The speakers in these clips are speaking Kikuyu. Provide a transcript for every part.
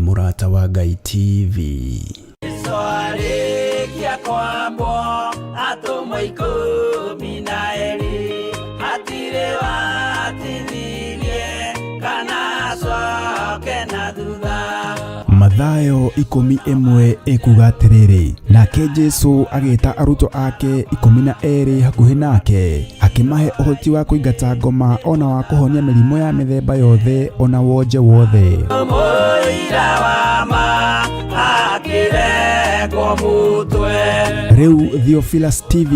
Mũrata wa Ngai TV. Jesu arĩkia kwambwo atũmwo 12 hatirĩ watithirie kana acoke na thutha. Mathayo 11 ĩkuga atĩrĩrĩ, nake Jesu agĩta arutwo ake 12 hakuhĩ nake, akĩmahe ũhoti wa kũingata ngoma ona wa kũhonia mĩrimũ ya mĩthemba yothe ona wonje wothe. Mũira wa ma akĩrengwo mũtwe. Rĩu Theophilus TV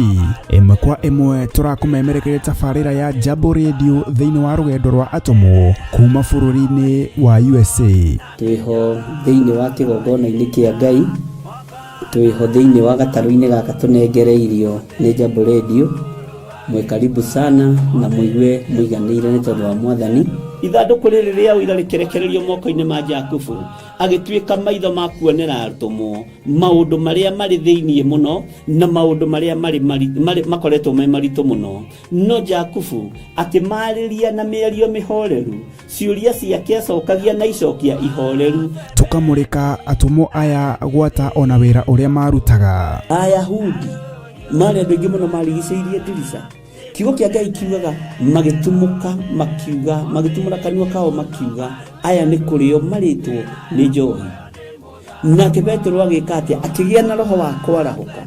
ĩmwe kwa ĩmwe tũrakũmemerekeria tabarĩra ya Jambo Radio thĩinĩ wa rũgendo rwa atũmwo kuma bũrũri-inĩ wa USA. Twĩho thĩinĩ wa kĩgongona-inĩ kĩa Ngai, twĩho thĩinĩ wa gatarũ-inĩ gaka tũnengereirio nĩ Jambo Radio. Mwĩ karibu sana na mũigue mũiganĩire nĩ tondũ wa Mwathani. Ithandũkũ rĩrĩ rĩa ũira rĩkĩrekererio moko-inĩ ma Jakubu, agĩtuĩka maitho ma kuonera atũmwo maũndũ marĩa marĩ thĩinĩ mũno na maũndũ marĩa marĩ makoretwo me maritũ mũno. No Jakubu akĩmarĩria na mĩario mĩhoreru, ciũria ciake acokagia na icokia ihoreru. Tũkamũrĩka atũmwo aya gwata ona wĩra ũrĩa marutaga. Ayahudi marĩ andũ aingĩ mũno marigicĩirie ndirica. Kiugo kĩa Ngai kiugaga magĩtumũka makiuga, magĩtumũra kanua kao makiuga, aya nĩ kũrĩo marĩtwo nĩ njohi. Nake Petero agĩka atĩa? Akĩgĩa na roho wa kwarahũka,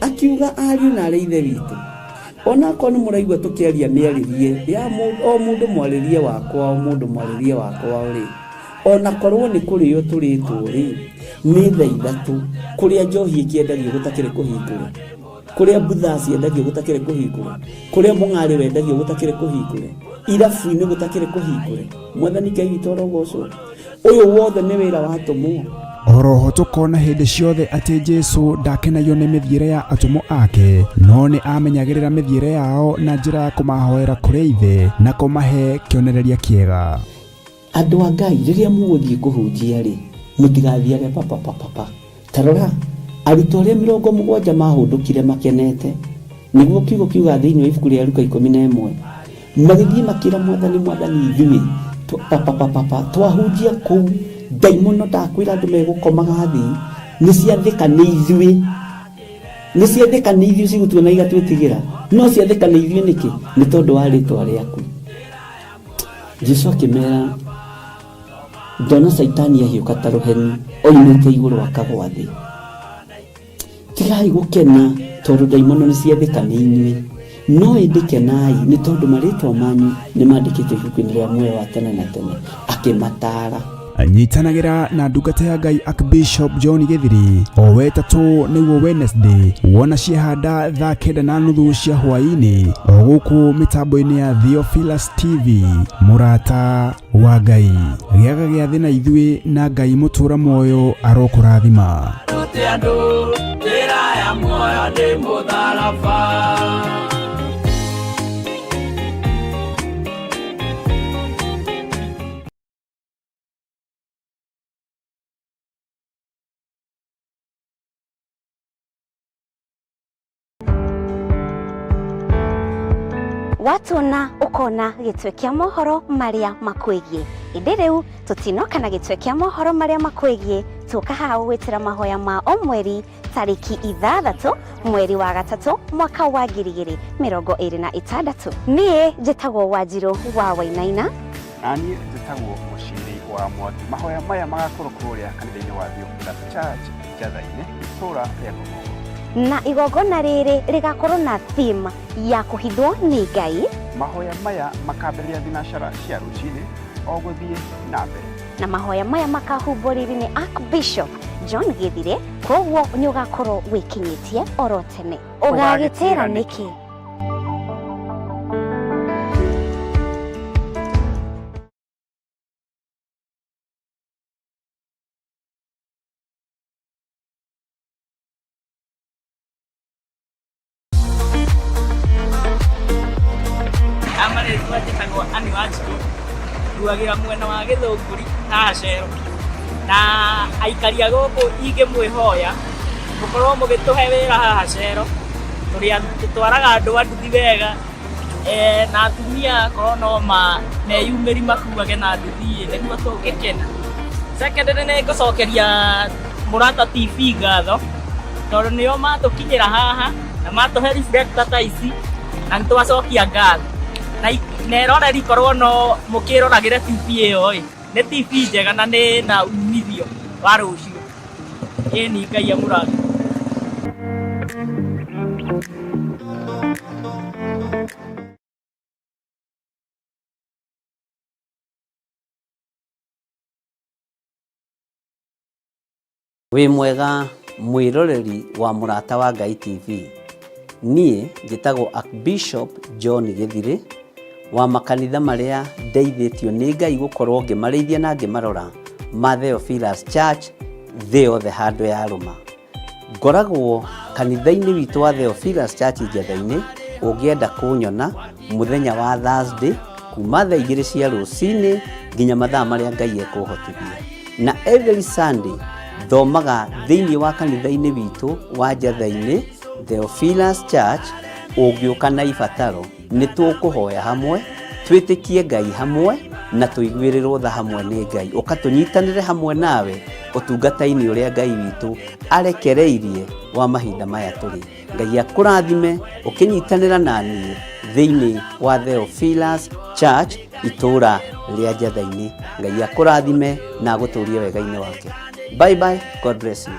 akiuga ariũ na arĩ ithe witũ, onakorwo nĩ mũraigua tũkĩaria mĩarĩrie ya o mũndũ mwarĩrie wakwa, o mũndũ mwarĩrie wakwa rĩ, onakorwo nĩ kũrĩo tũrĩtwo rĩ, nĩ thaa ithatũ kũrĩa njohi ĩkĩendagio gũtakĩrĩ kũhingũre, kũrĩa mbutha ciendagio gũtakĩrĩ kũhingũre, kũrĩa mũng'arĩ wendagio gũtakĩrĩ kũhingũre, irabu-inĩ gũtakĩrĩ kũhingũre. Mwathani Ngai witũ arogocwo. Ũyũ wothe nĩ wĩra wa atũmwo. Oroho tũkona hĩndĩ ciothe atĩ Jesu ndakenagio nĩ mĩthiĩre ya atũmwo ake, no nĩ amenyagĩrĩra mĩthiĩre yao na njĩra ya kũmahoera kũrĩ Ithe na kũmahe kĩonereria kĩega. Andũ a Ngai, rĩrĩa mũgũthiĩ kũhunjia rĩ, mũtigathiage papapapapa. Ta rora, arutwo arĩa 70 mahũndũkire makenete, nĩguo kiugo kiuga thĩinĩ wa ibuku rĩa Luka 11, magĩthiĩ makĩra Mwathani, Mwathani, ithuĩ papapapapa twahunjia kũu, ndaimono ndakwĩra andũ megũkomaga thĩ, nĩ ciathĩka nĩ ithuĩ, nĩ ciathĩka nĩ ithuĩ cigũtuona igatwĩtigĩra, no ciathĩka nĩ ithuĩ nĩkĩ? Nĩ tondũ wa rĩtwa rĩaku. Jesu akĩmera, ndona Caitani ahiũka ta rũheni oimĩte igũrũ akagwa thĩ. Tigai gũkena tondũ ndaimono nĩ ciathĩka nĩ inyuĩ, no ĩndĩ kenai nĩ tondũ marĩtwa manyu nĩ mandĩkĩtwo ibuku-inĩ rĩa muoyo wa tene na tene. Akĩmataara. Nyitanagĩra na ndungata ya Ngai Archbishop John Gĩthiri o wetatũ nĩguo Wednesday wona ciehanda thaa 9:30 cia hwaĩ-inĩ o gũkũ mĩtambo-inĩ ya Theophilus TV. Mũrata wa Ngai, gĩaga gĩathĩ na ithuĩ na Ngai mũtũra muoyo arokũrathima. Rute andũ njĩra ya muoyo nĩ mũtharaba. Watuona ukona gĩtwe kĩa mohoro marĩa makwĩgiĩ. Ĩndĩ rĩu tũtinoka na gĩtwe kĩa mohoro marĩa makwĩgiĩ, tũka haha gũgwĩtĩra mahoya ma o mweri tarĩki 6 mweri wa 3 mwaka wa 2026. Niĩ njĩtagwo Wanjirũ wa Wainaina. Na niĩ njĩtagwo Mũciri wa Mwangi. Mahoya maya magakorwo kũrĩa kanitha-inĩ wa Theophilus Church Njatha-inĩ, itũũra rĩa Ng'ong'o. Na igongona rĩrĩ rĩgakorwo na theme ya kũhithwo nĩ Ngai. Mahoya maya makambĩrĩria thinacara cia rũcinĩ o gũthiĩ na mbere. Na mahoya maya makahumbwo riri nĩ Archbishop John Gĩthire, koguo nĩ ũgakorwo wĩkinyĩtie oro tene. Ũgagĩtĩra nĩkĩ? Amarĩtwa njĩtagwo Ann Wanjikũ, nduagĩra mwena wa Gĩthũngũri haha Cero. Na aikari a gũkũ ingĩmwĩhoya mũkorwo mũgĩtũhe wĩra haha Cero, tũtwaraga andũ a nduthi wega, na atumia akorwo no meyumĩri makuage na nduthi ĩ, nĩguo tũngĩkena. Secondary nĩ ngũcokeria Mũrata TV ngatho tondũ nĩo matũkinyĩra haha na matũhe reflector ta ici na nĩ twacokia ngatho. Na na eroreri korwo no mũkĩroragĩre TV ĩyo ĩ, nĩ TV njega na nĩ na umithio wa rũciũ. Ĩni Ngai amũrathime. Wĩ mwega mwĩroreri wa Mũrata wa Ngai TV. Niĩ njĩtagwo Archbishop John Gĩthirĩ wa makanitha marĩa ndeithĩtio nĩ Ngai gũkorwo ngĩmarĩithia na ngĩmarora ma Theophilus Church thĩ yothe handũ yarũma. Ngoragwo kanitha-inĩ witũ wa Theophilus Church Njetha-inĩ, ũngĩenda kũnyona mũthenya wa Thursday kuma thaa igĩrĩ cia rũcinĩ nginya mathaa marĩa Ngai ekũhotithia. Na every Sunday thomaga thĩinĩ wa kanitha-inĩ witũ wa Njetha-inĩ Theophilus Church, ũngĩũka na ibataro Nĩ tũkũhoya hamwe, twĩtĩkie Ngai hamwe, na tũiguĩrĩrwo tha hamwe nĩ Ngai. Ũka tũnyitanĩre hamwe nawe ũtungata-inĩ ũrĩa Ngai witũ arekereirie wa mahinda maya tũrĩ. Ngai akũrathime ũkĩnyitanĩra na niĩ thĩinĩ wa Theophilus Church itũũra rĩa Njatha-inĩ. Ngai akũrathime na agũtũrie wega-inĩ wake. Bye bye, God bless you.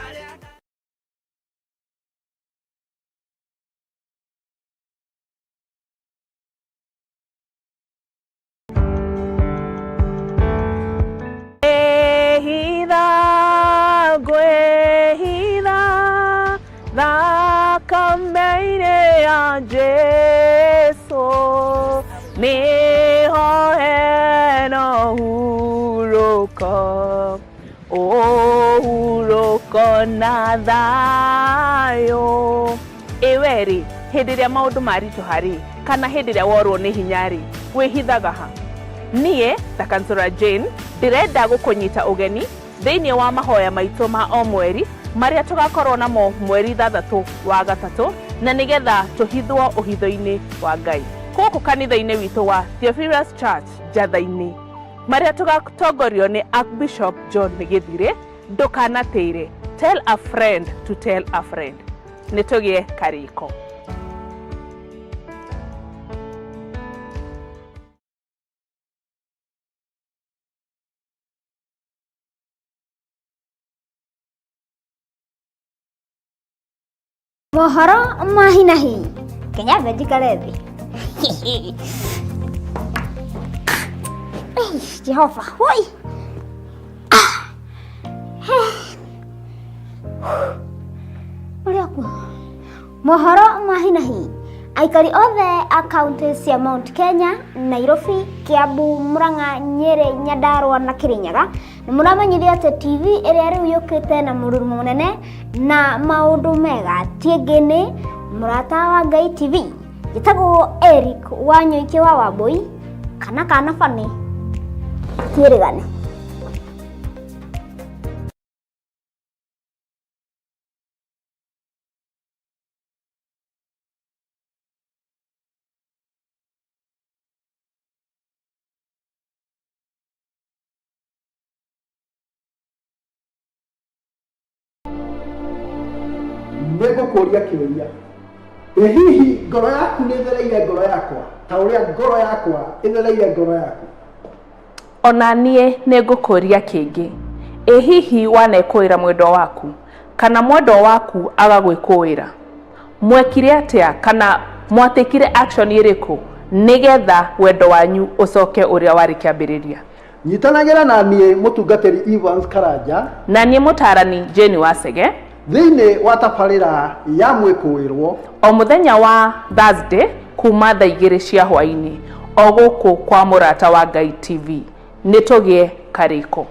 Ngwĩhitha, ngwĩhitha thakame-inĩ ya Jesu nĩho hena ũhurũko ũhurũko na thayũ Ĩ we-rĩ, hĩndĩ ĩrĩa maũndũ maritũha-rĩ, kana hĩndĩ ĩrĩa worũo nĩ hinya-rĩ, wĩhithaga ha? Niĩ, ta Councillor Jane, ndĩrenda gũkũnyita ũgeni thĩinĩ wa mahoya maitũ ma o mweri marĩa tũgakorũo namo mweri ithathatũ wa gatatũ, na nĩgetha tũhithwo ũhitho-inĩ wa Ngai gũkũ kanitha-inĩ witũ wa Theophilus Church Njatha-inĩ, marĩa tũgatongorio nĩ Archbishop John Gĩthirĩ. Ndũkanatĩre. Tell a friend to tell a friend. Nĩ tũgĩe karĩko. Mohoro ma hi na hi. Kenya njikare thĩ. Jehova, woi. Ũrĩa kuo. Mohoro ma hi na hi. Aikari othe a kaunti cia Mount Kenya, Nairobi, Kiambu, Murang'a, Nyeri, Nyandarua na Kirinyaga nĩ mũramenyithio atĩ TV ĩrĩa rĩu yũkĩte na mũrurumo mũnene na maũndũ mega ti ĩngĩ nĩ Mũrata wa Ngai TV. Njĩtagwo Eric wa Nyũikĩ wa Wambũi kana kana Bani twĩrĩgane. Nĩ ngũkũria kĩũria, ĩ hihi ngoro yaku nĩ ĩthereire ngoro yakwa ta ũrĩa ngoro yakwa ĩthereire ngoro yaku? Ona niĩ nĩ ngũkũria kĩngĩ, ĩ hihi wanekũĩra mwendwa waku kana mwendwa waku agagwĩkũĩra? Mwekire atĩa kana mwatekire action ĩrĩkũ nĩgetha wendo wanyu ũcoke ũrĩa warĩ kĩambĩrĩria? Nyitanagĩra na niĩ mũtungatĩri Evans Karanja. Na niĩ mũtaarani Jane Wacege. Thĩinĩ wa tabarĩra ya Mwĩkũĩrwo. O mũthenya wa Thursday kuma thaa igĩrĩ cia hwainĩ o gũkũ kwa Mũrata wa Ngai TV. Nĩ tũgĩe karĩko.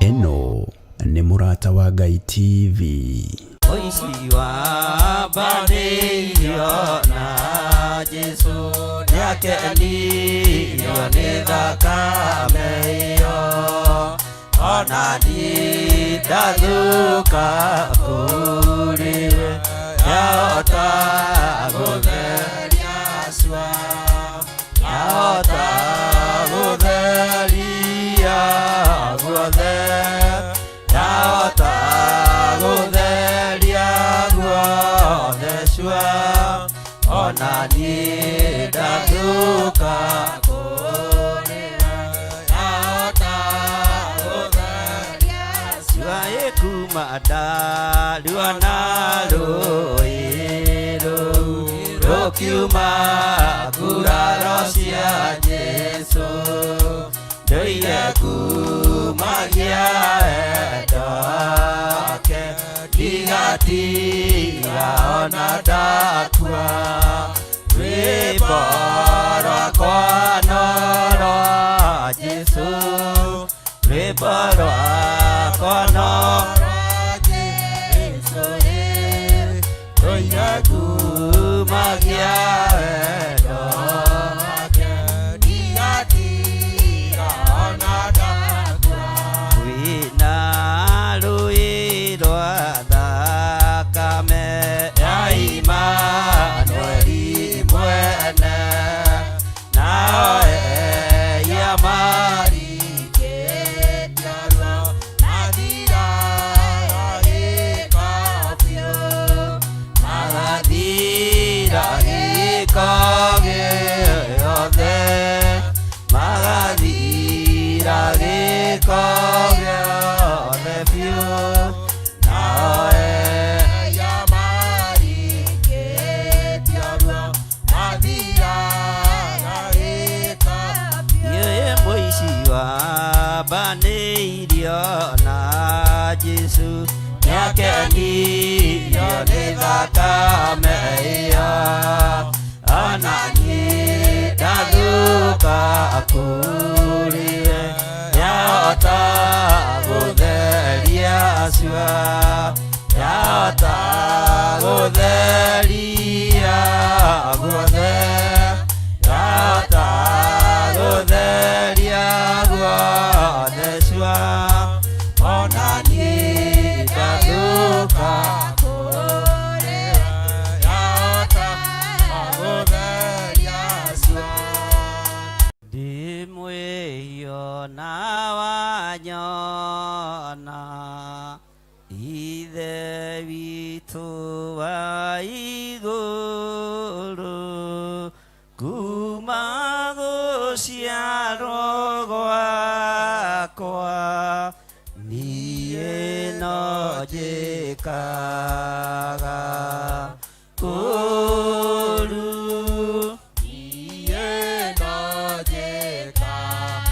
Ĩno nĩ Mũrata wa Ngai TV. Mũici wa mbanĩirio na Jesũ. Nĩakenirio nĩ thakame ĩyo, ona niĩ ndathũka kũrĩ we, yahota gũtheria cua, yahota gũtheria guothe, yahota gũtheria guothe cua, ona niĩ ndathũka kũrĩ we, yahota gũtheria cua. Ĩkuma ndarua na rũĩ rũu rũkiuma nguraro cia Jesũ, ndũire kumagia wendo wake, ndigatiga ona ndakua. Rwĩmbo rwakwa no rwa Jesũ, rwĩmbo rwakwa no rwa Jesũ, ndũire kumagia wendo wake, ndigatiga ona ndakua. Kwĩna rũĩ rwa thakame ya Imanueli mwene, nao ehia marikĩtio ruo, mathiraga gĩko biũ, magathira gĩko gĩothe, magathira gĩko gĩothe biũ, nao ehia marikĩtio ruo, mathiraga gĩko biũ. Mũici wambanĩirio na Jesũ nĩakenirio nĩ thakame ĩyo, ona niĩ ndathũka kũrĩ we, yahota gũtheria cua, yahota gũtheria guothe, yahota gũtheria guothe cua, ona niĩ ndathũka kũrĩ we, yahota gũtheria cua. Ndĩ mwĩhio na wanyona, Ithe witũ wa igũrũ, kuma gũciarwo gwakwa niĩ no njĩkaga ũru, niĩ no njĩkaga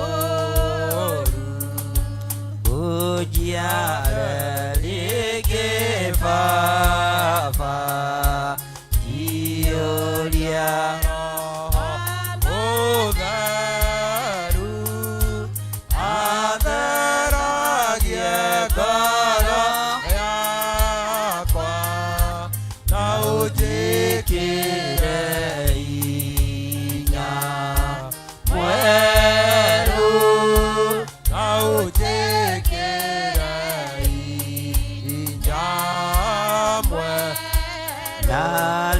ũru, ũnjiare rĩngĩ Baba, njiyũria Roho Mũtheru, atheragie ngoro yakwa, na ũnjĩkĩre hinya mwerũ, na ũnjĩkĩre hinya mwerũ. Na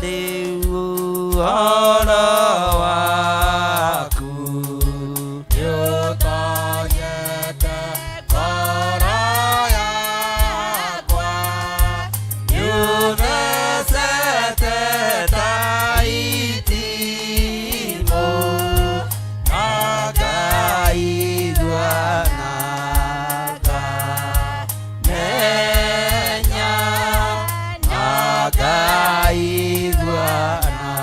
rĩu ũhoro waku nĩũtonyete ngoro yakwa, nĩũthecete ta itimũ, na ngaigua na ngamenya, na ngaigua na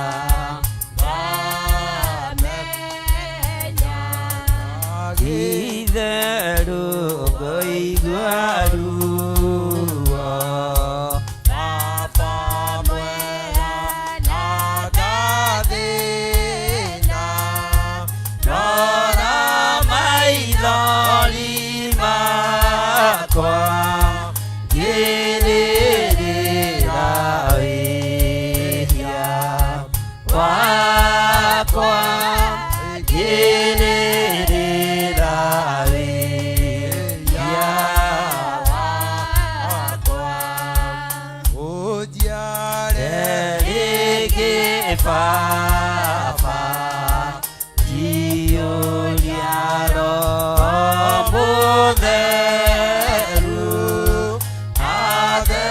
Baba njiyũria Roho Mũtheru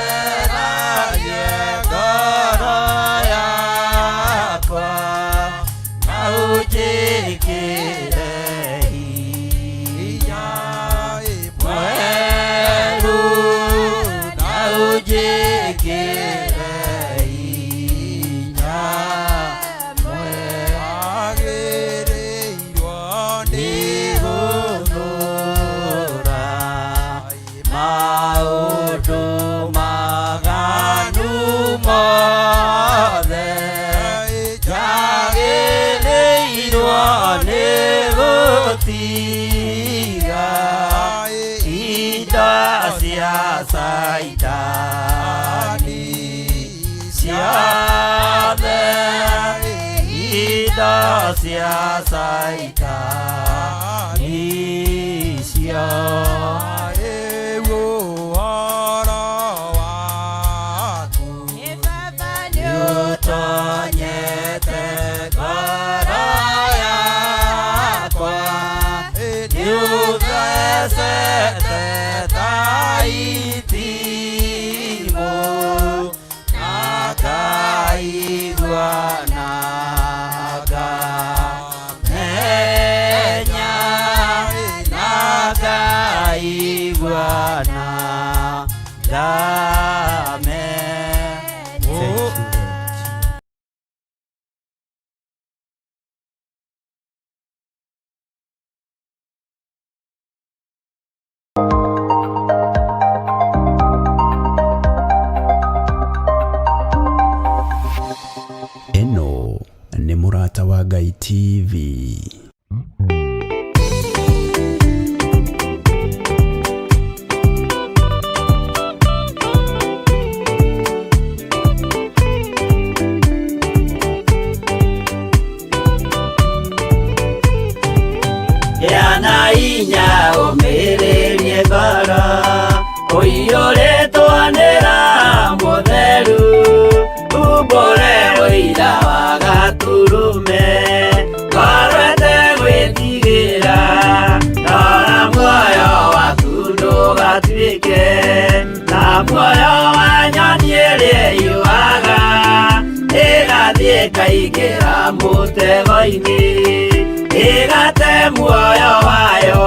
atheragie ngoro yakwa na ũnjĩkĩre hinya mwerũ na ũnjĩkĩre hinya mwagĩrĩirwo nĩ gũthũra maũndũ maganu mothe njagĩrĩirwo nĩ gũtiga indo cia Caitani ciothe indo cia Caitani ciothe ũhoro waku nĩũtonyete ngoro yakwa nĩũthecete ta itimũ na ngaigua na ngamenya na ngaigua na ngamenya. Ĩno nĩ Mũrata wa Ngai TV. Gĩa na hinya ũmĩrĩrie ngoro ũiyũrĩtwo nĩ Roho Mũtheru umbũre ũira wa Gatũrũme ngoro ĩtegwĩtigĩra rora muoyo waku ndũgatuĩke ta muoyo wa nyoni ĩrĩa ĩyũaga ĩgathiĩ ĩkaingĩra mũtego-inĩ ĩgate muoyo wayo.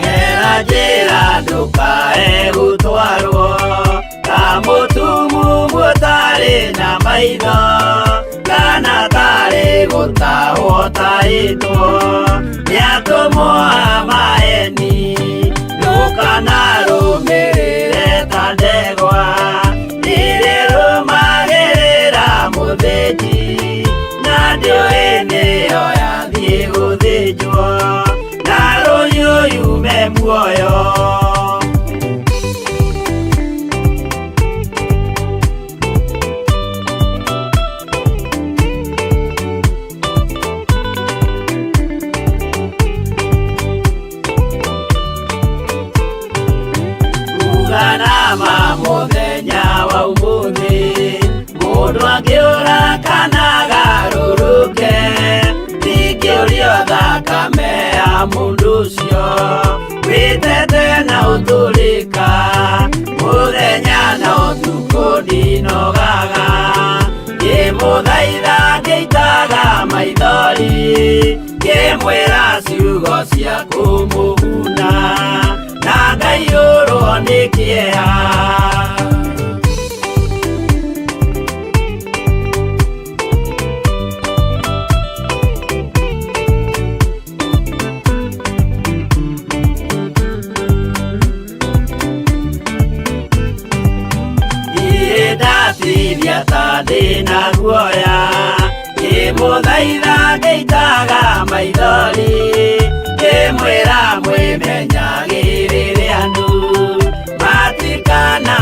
Gera njĩra ndũkae gũtwarwo ta mũtumumu ũtarĩ na maitho kana tarĩ gũtahwo tahĩtwo nĩ atũmwo a maeni ndũkanarũmĩrĩre ta ndegwa ĩrĩrũmagĩrĩra mũthĩnji na ndĩũĩ nĩyo yathiĩ gũthĩnjwo na rũhiũ yume muoyo. Uganama mũthenya wa ũmũthĩ mũndũ angĩũra kana agarũrũke ndingĩũrio thakame ya mũndũ ũcio wĩtete na ũtũrĩka mũthenya na ũtukũ ndinogaga ngĩmũthaitha ngĩitaga maithori ngĩmwĩra ciugo cia kũmũguna na ngaiyũrwo nĩ kĩeha. Niĩ ndatinia ta ndĩna guoya ngĩmũthaitha ngĩitaga maithori ngĩmwĩra mwĩmenyagĩrĩre andũ matikana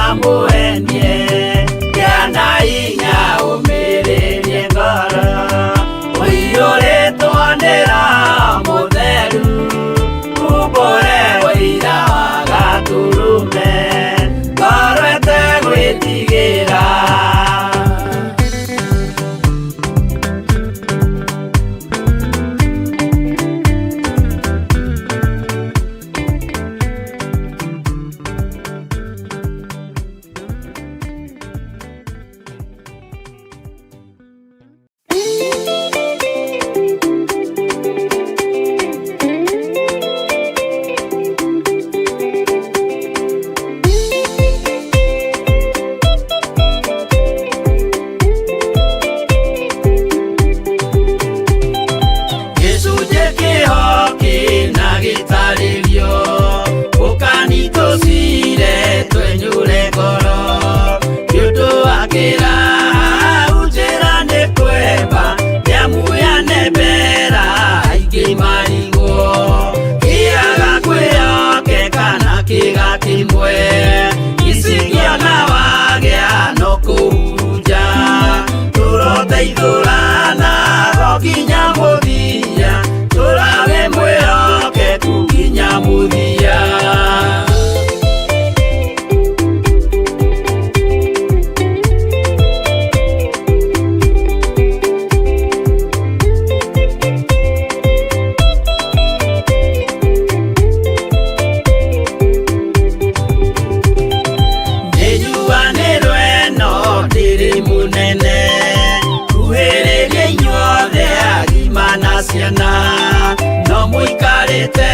mĩte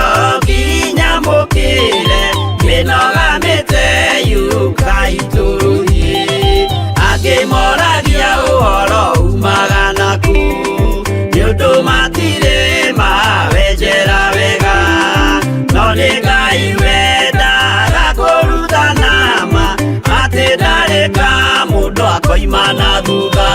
o nginya mũkĩre mĩnoga mĩte yũkai tũthiĩ angĩ moragia ũhoro umaga naku nĩ ũndũ matirĩ mawenjera wega no nĩ Ngai wendaga kũrutana ma atĩ ndarĩ ka mũndũ akoima na thutha.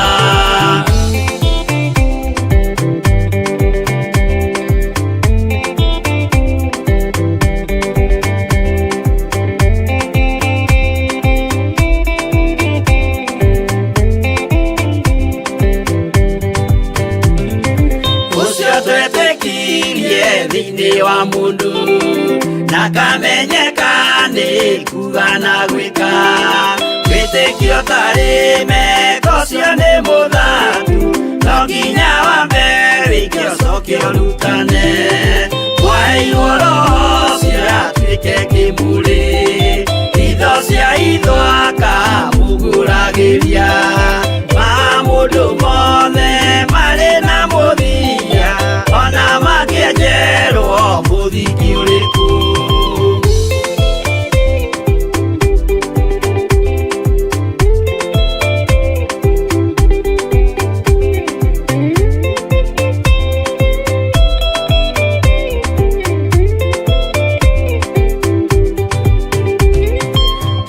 Ũcio twetĩkirie thĩinĩ wa mũndũ na kamenyeka nĩ kuga na gwĩka wĩtĩkio tarĩ meko ũcio nĩ mũthatu no nginya wambe wĩke ũcoke ũrutane mwaheirwo roho ũcio atuĩke kĩmũrĩ itho cia itho akamũgũragĩria ma mũndũ mothe marĩ na mũthia ona mangĩenjerwo mũthingi ũrĩkũ.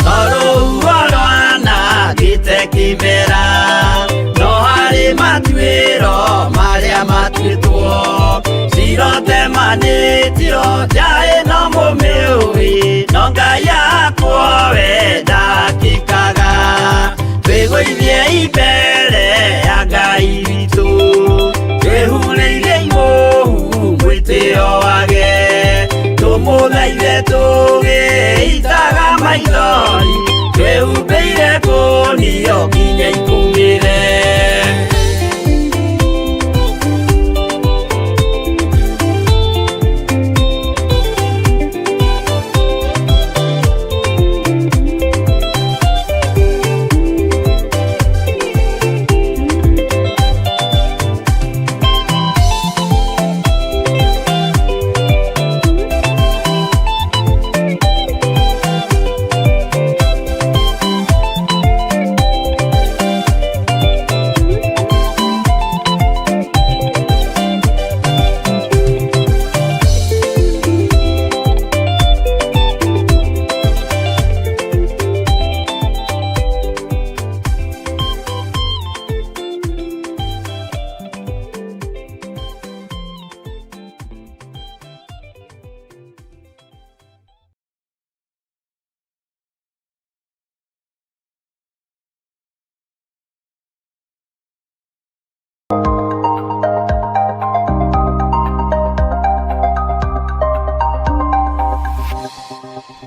Tondũ rwanangĩte kĩmera no harĩ matuĩro marĩa matuĩtwo cirotemanĩtio njaĩ no mũmĩũĩ no Ngai akwo we ndakĩkaga twĩgũithie mbere ya Ngai witũ twĩhurĩire imũhu mwĩtĩo wage tũmũthaithe tũgĩitaga maithori twĩhumbĩire kũnio nginya ikũmĩre.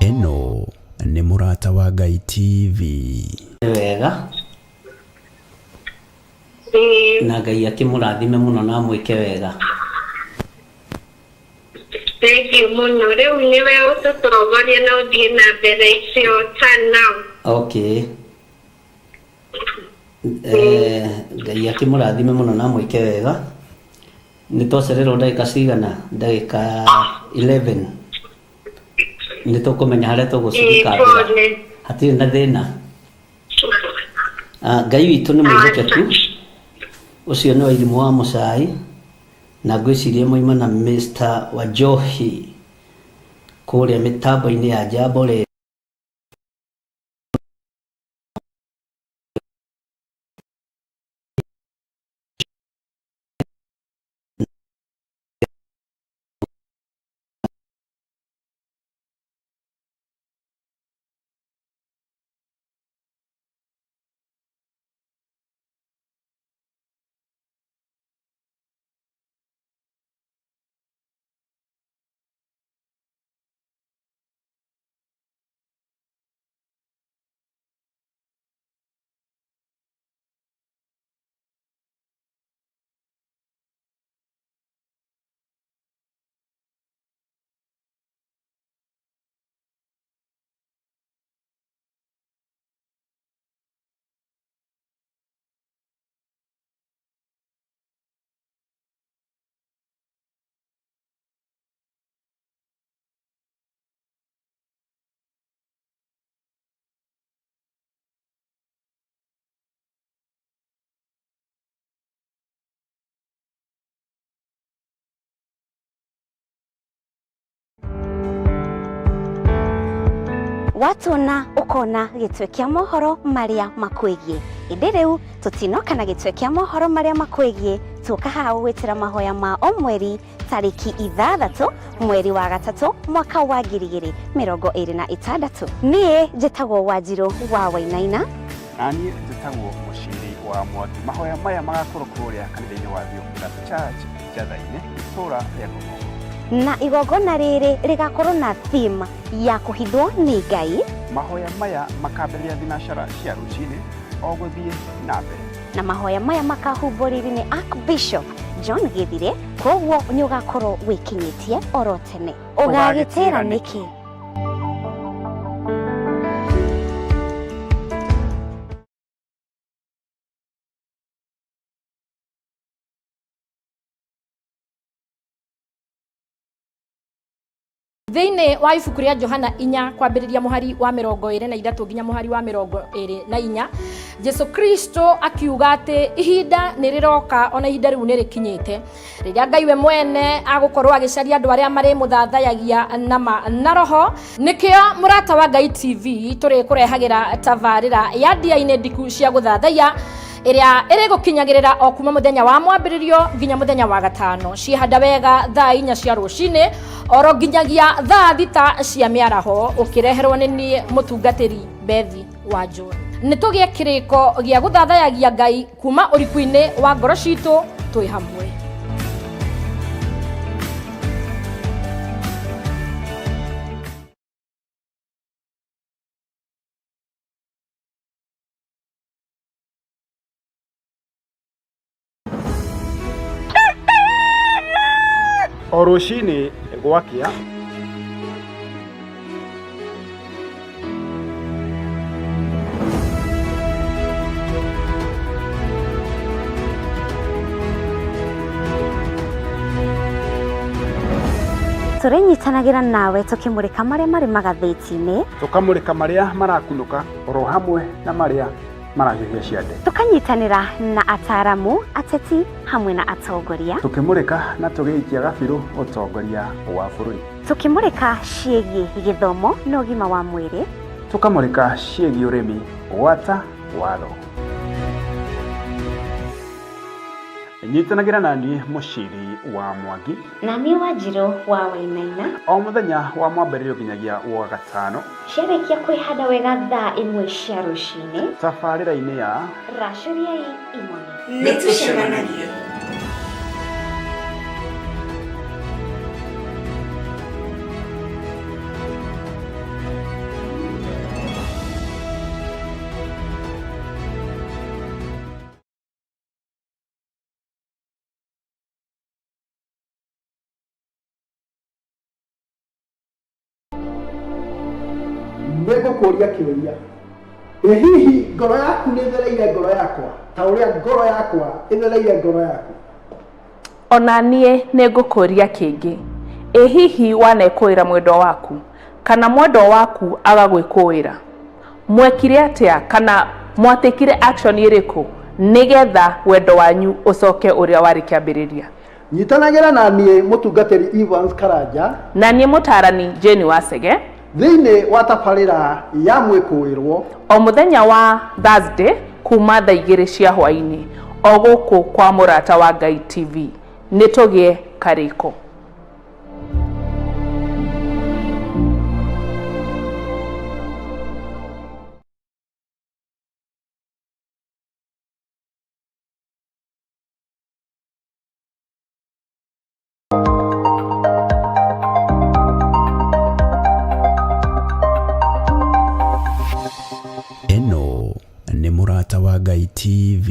Ĩno nĩ Mũrata wa Ngai TV. Wega na Ngai akĩmũrathime mũno na amwĩke wega. Thank you mũno. Rĩu nĩwe ũtũtongoria na ũthiĩ na mbere icio turn now. Okay. Ngai akĩmũrathime mũno na amwĩke wega. Nĩ twacererwo ndagĩka cigana? Ndagĩka 11. Nĩ tũkũmenya harĩa tũgũcithikambĩra. Pole. Hatirĩ na thĩna. Ngai witũ nĩ mwĩhokeku. Ũcio nĩ Wairimũ wa Mũcai na ngwĩciria moima na Mr. Wanjohi kũrĩa mĩtambo-inĩ ya Jambo Radio. Watuona ũkona gĩtwe kĩa mohoro marĩa makwĩgiĩ. Ĩndĩ rĩu tũtinoka na gĩtwe kĩa mohoro marĩa makwĩgiĩ, tuoka haha gũgwĩtĩra mahoya ma o mweri tarĩki 6 mweri wa 3 mwaka wa 2026. Niĩ njĩtagwo Wanjirũ wa Wainaina. Na niĩ njĩtagwo Mũciri wa Mwangi. Mahoya maya magakorwo kũrĩa kanitha-inĩ wa Theophilus Church Njatha-inĩ, itũũra rĩa Ngomongo. Na igongona rĩrĩ rĩgakorwo na theme ya kũhithwo nĩ Ngai. Mahoya maya makambĩrĩria thinacara cia rũcinĩ o gũthiĩ na mbere. Na mahoya maya makahumbwo riri nĩ Archbishop John Gĩthire, koguo nĩ ũgakorwo wĩkinyĩtie oro tene. Ũgagĩtĩra nĩkĩ? Thĩinĩ wa ibuku rĩa Johana 4 kwambĩrĩria mũhari wa 23 nginya mũhari wa 24, Jesu Kristo akiuga atĩ ihinda nĩ rĩroka, ona ihinda rĩu nĩ rĩkinyĩte, rĩrĩa Ngai we mwene agũkorwo agĩcaria andũ arĩa marĩmũthathayagia na ma na roho. Nĩkĩo Mũrata wa Ngai TV tũrĩkũrehagĩra tabarĩra ya ndia-inĩ ndiku cia gũthathaiya, ĩrĩa ĩrĩgũkinyagĩrĩra o kuma mũthenya wa mwambĩrĩrio nginya mũthenya wa gatano, ciĩhanda wega thaa 4 cia rũcinĩ oro nginyagia thaa 6 cia mĩaraho, ũkĩreherwo nĩ niĩ mũtungatĩri Bethi wa John. Nĩ tũgĩe kĩrĩko gĩa gũthathayagia Ngai kuma ũriku-inĩ wa ngoro citũ twĩ hamwe. O rũcinĩ gwakĩa, Tũrĩnyitanagĩra nawe tũkĩmũrĩka marĩa marĩ magathĩti-inĩ, tũkamũrĩka marĩa marakunũka oro hamwe na marĩa marahiũhia ciande, tũkanyitanĩra na ataramu, ateti hamwe na atongoria, tũkĩmũrĩka na tũgĩikia gabirũ ũtongoria wa bũrũri, tũkĩmũrĩka ciĩgiĩ gĩthomo na ũgima wa mwĩrĩ, tũkamũrĩka ciĩgiĩ ũrĩmi gwata watho. Nyitanagĩra na niĩ Mũciri wa Mwangi na niĩ Wanjirũ wa Wainaina o mũthenya wa mwambĩrĩrio nginyagia wa gatano, ciarĩkia kwĩhanda wega thaa 1 cia rũcinĩ, tabarĩra-inĩ ya Racũriai Imone. Nĩ tũcemanagie. Nĩ ngũkũria kĩũria, ĩ hihi ngoro yaku nĩ ĩthereire ngoro yakwa ta ũrĩa ngoro yakwa ĩthereire ngoro yaku? Ona niĩ nĩ ngũkũria kĩngĩ, ĩ hihi wanekũĩra mwendwa waku kana mwendwa waku agagwĩkũĩra? Mwekire atĩa kana mwatĩkire action ĩrĩkũ nĩgetha wendo wanyu ũcoke ũrĩa warĩ kĩambĩrĩria? Nyitanagĩra na niĩ mũtungatĩri Evans Karanja na niĩ mũtarani Jane Wasege thĩinĩ wa tabarĩra ya mwĩkũĩrwo o mũthenya wa Thursday kuma thaa 2 cia hwaĩ-inĩ o gũkũ kwa Mũrata wa Ngai TV. Nĩ tũgĩe karĩko. Ĩno nĩ Mũrata wa Ngai TV.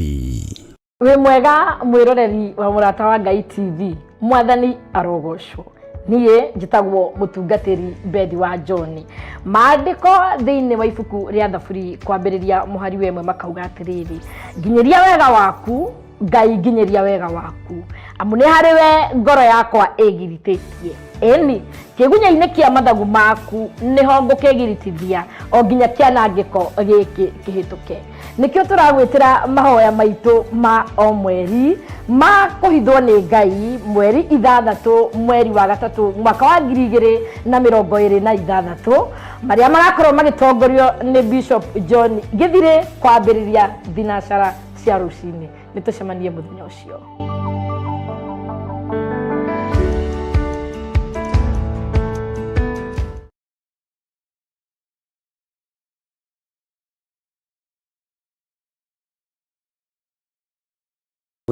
Wĩ mwega mwĩroreri wa Mũrata wa Ngai TV, Mwathani arogocwo. Niĩ njĩtagwo mũtungatĩri Bethi wa John. Maandĩko thĩinĩ wa ibuku rĩa Thaburi kwambĩrĩria mũhari wa 1 makauga atĩrĩrĩ, nginyĩria wega waku Ngai nginyĩria wega waku, amu nĩ harĩ we ngoro yakwa ĩgiritĩtie. Ĩni, kĩgunya-inĩ kĩa mathagu maku nĩho ngũkĩgiritithia o nginya kĩanangĩko gĩkĩ kĩhĩtũke. Nĩkĩo tũragwĩtĩra mahoya maitũ ma o mweri ma kũhithwo nĩ Ngai, mweri 6 mweri wa 3 mwaka wa 2026, marĩa magakorwo magĩtongorio nĩ Bishop John Gĩthirĩ kwambĩrĩria thinacara cia rũcinĩ. Nĩ tũcemanie mũthenya ũcio.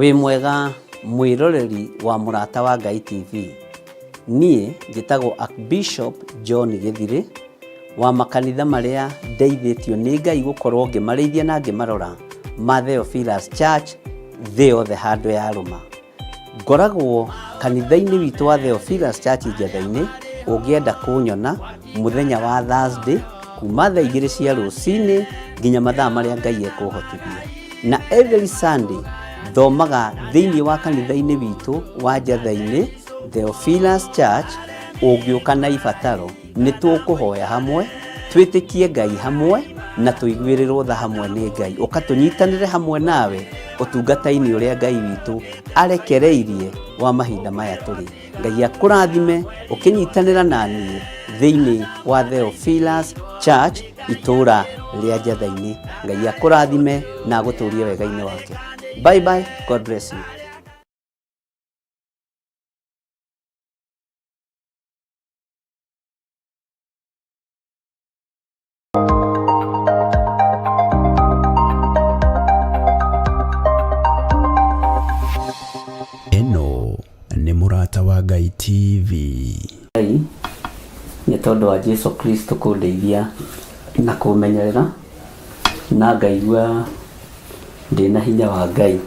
Wĩ mwega mwĩroreri wa Mũrata wa Ngai TV. Niĩ njĩtagwo Archbishop John Gĩthirĩ wa makanitha marĩa ndeithĩtio nĩ Ngai gũkorwo ngĩmarĩithia na ngĩmarora ma Theophilus Church thĩ yothe handũ yarũma. Ngoragwo kanitha-inĩ witũ wa Theophilus Church Njetha-inĩ, ũngĩenda kũnyona mũthenya wa Thursday kuma thaa 2 cia rũcinĩ nginya mathaa marĩa Ngai ekũhotithia. Na every Sunday thomaga thĩinĩ wa kanitha-inĩ witũ wa Njetha-inĩ Theophilus Church, ũngĩũka na ibataro nĩ tũkũhoya hamwe, twĩtĩkie Ngai hamwe na tũiguĩrĩrwo tha hamwe nĩ Ngai. Ũka tũnyitanĩre hamwe nawe ũtungata-inĩ ũrĩa Ngai witũ arekereirie wa mahinda maya tũrĩ. Ngai akũrathime ũkĩnyitanĩra na niĩ thĩinĩ wa Theophilus Church itũũra rĩa Njetha-inĩ. Ngai akũrathime na agũtũrie wega-inĩ wake. Bye bye, God bless you. Ĩno nĩ Mũrata wa Ngai TV. Ngai nĩ tondũ wa Jesu Kristo kũndeithia na kũmenyerera na ngaigua ndĩna hinya wa Ngai.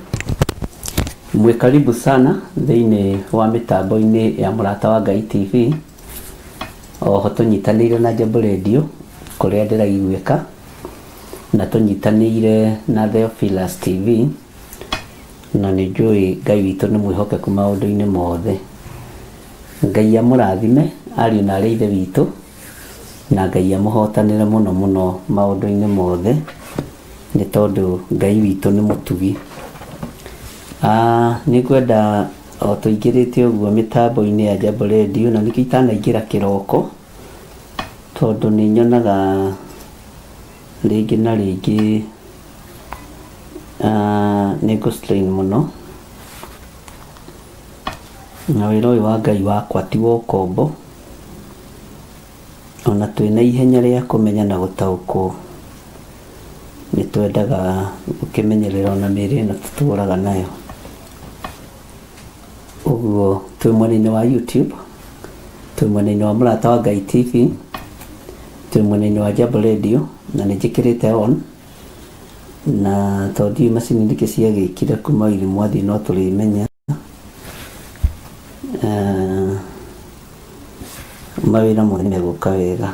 Mwĩ karibu sana thĩinĩ wa mĩtambo-inĩ ya Mũrata wa Ngai TV. Oho tũnyitanĩire na Jambo Radio kũrĩa ndĩraiguĩka na tũnyitanĩire na Theophilus TV na nĩ njũĩ Ngai witũ nĩ mwĩhokeku maũndũ-inĩ mothe. Ngai amũrathime ariũ na arĩ ithe witũ na Ngai amũhotanĩre mũno mũno maũndũ-inĩ mothe nĩ tondũ Ngai witũ nĩ mũtugi. Nĩ ngwenda o tũingĩrĩte ũguo mĩtambo-inĩ ya Jambo Radio na nĩkĩo itanaingĩra kĩroko tondũ nĩ nyonaga rĩngĩ na rĩngĩ nĩ ngũ strain mũno na wĩra ũyũ wa Ngai wakwa ti wa ũkombo ona twĩna ihenya rĩa kũmenya na gũtaũkwo nĩ twendaga gũkĩmenyerera ona mĩĩrĩ ĩno tũtũraga nayo. Ũguo twĩ mwena-inĩ wa YouTube, twĩ mwena-inĩ wa Mũrata wa Ngai TV, twĩ mwena-inĩ wa Jambo Radio na nĩ njĩkĩrĩte on na tondũ ndiũĩ macini nĩkĩ ciagĩkire kuma ũiri mwathiĩ no tũrĩmenya. Mawĩra mothe nĩ megũka wega.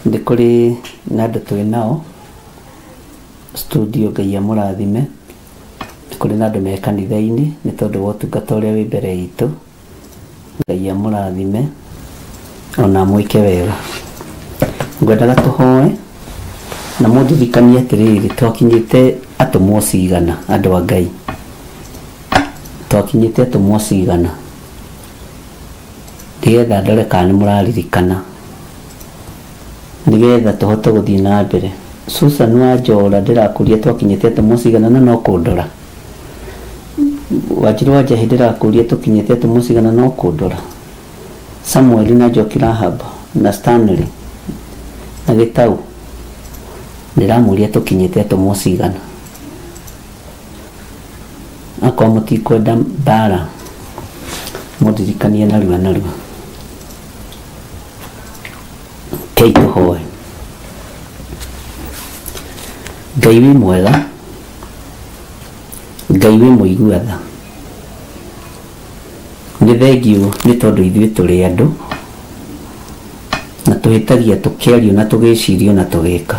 Nĩ kũrĩ na andũ twĩ nao studio Ngai amũrathime. Nĩ kũrĩ na andũ me kanitha-inĩ nĩ tondũ wa ũtungata ũrĩa wĩ mbere itũ. Ngai amũrathime ona amwĩke wega. Ngwendaga tũhoe na mũndirikanie atĩrĩrĩ, twakinyĩte atũmwo cigana andũ a Ngai? Twakinyĩte atũmwo cigana? Nĩgetha ndore kana nĩ mũraririkana nĩgetha tũhote gũthiĩ na mbere. Susan wa Njora ndĩrakũria twakinyĩte atũmwo cigana na no kũndora. Wanjirũ wa Njahĩ ndĩrakũria tũkinyĩte atũmwo cigana no kũndora. Samuel na Njoki Rahab na Stanley na Gĩtau ndĩramũria tũkinyĩte atũmwo cigana. Akorwo mũtikwenda mbara mũndirikanie narua narua. Rekei tũhoe. Ngai wĩ mwega, Ngai wĩ mũigua tha, nĩ thengiũ nĩ tondũ ithuĩ tũrĩ andũ na tũhĩtagia tũkĩario na tũgĩcirio na tũgĩka.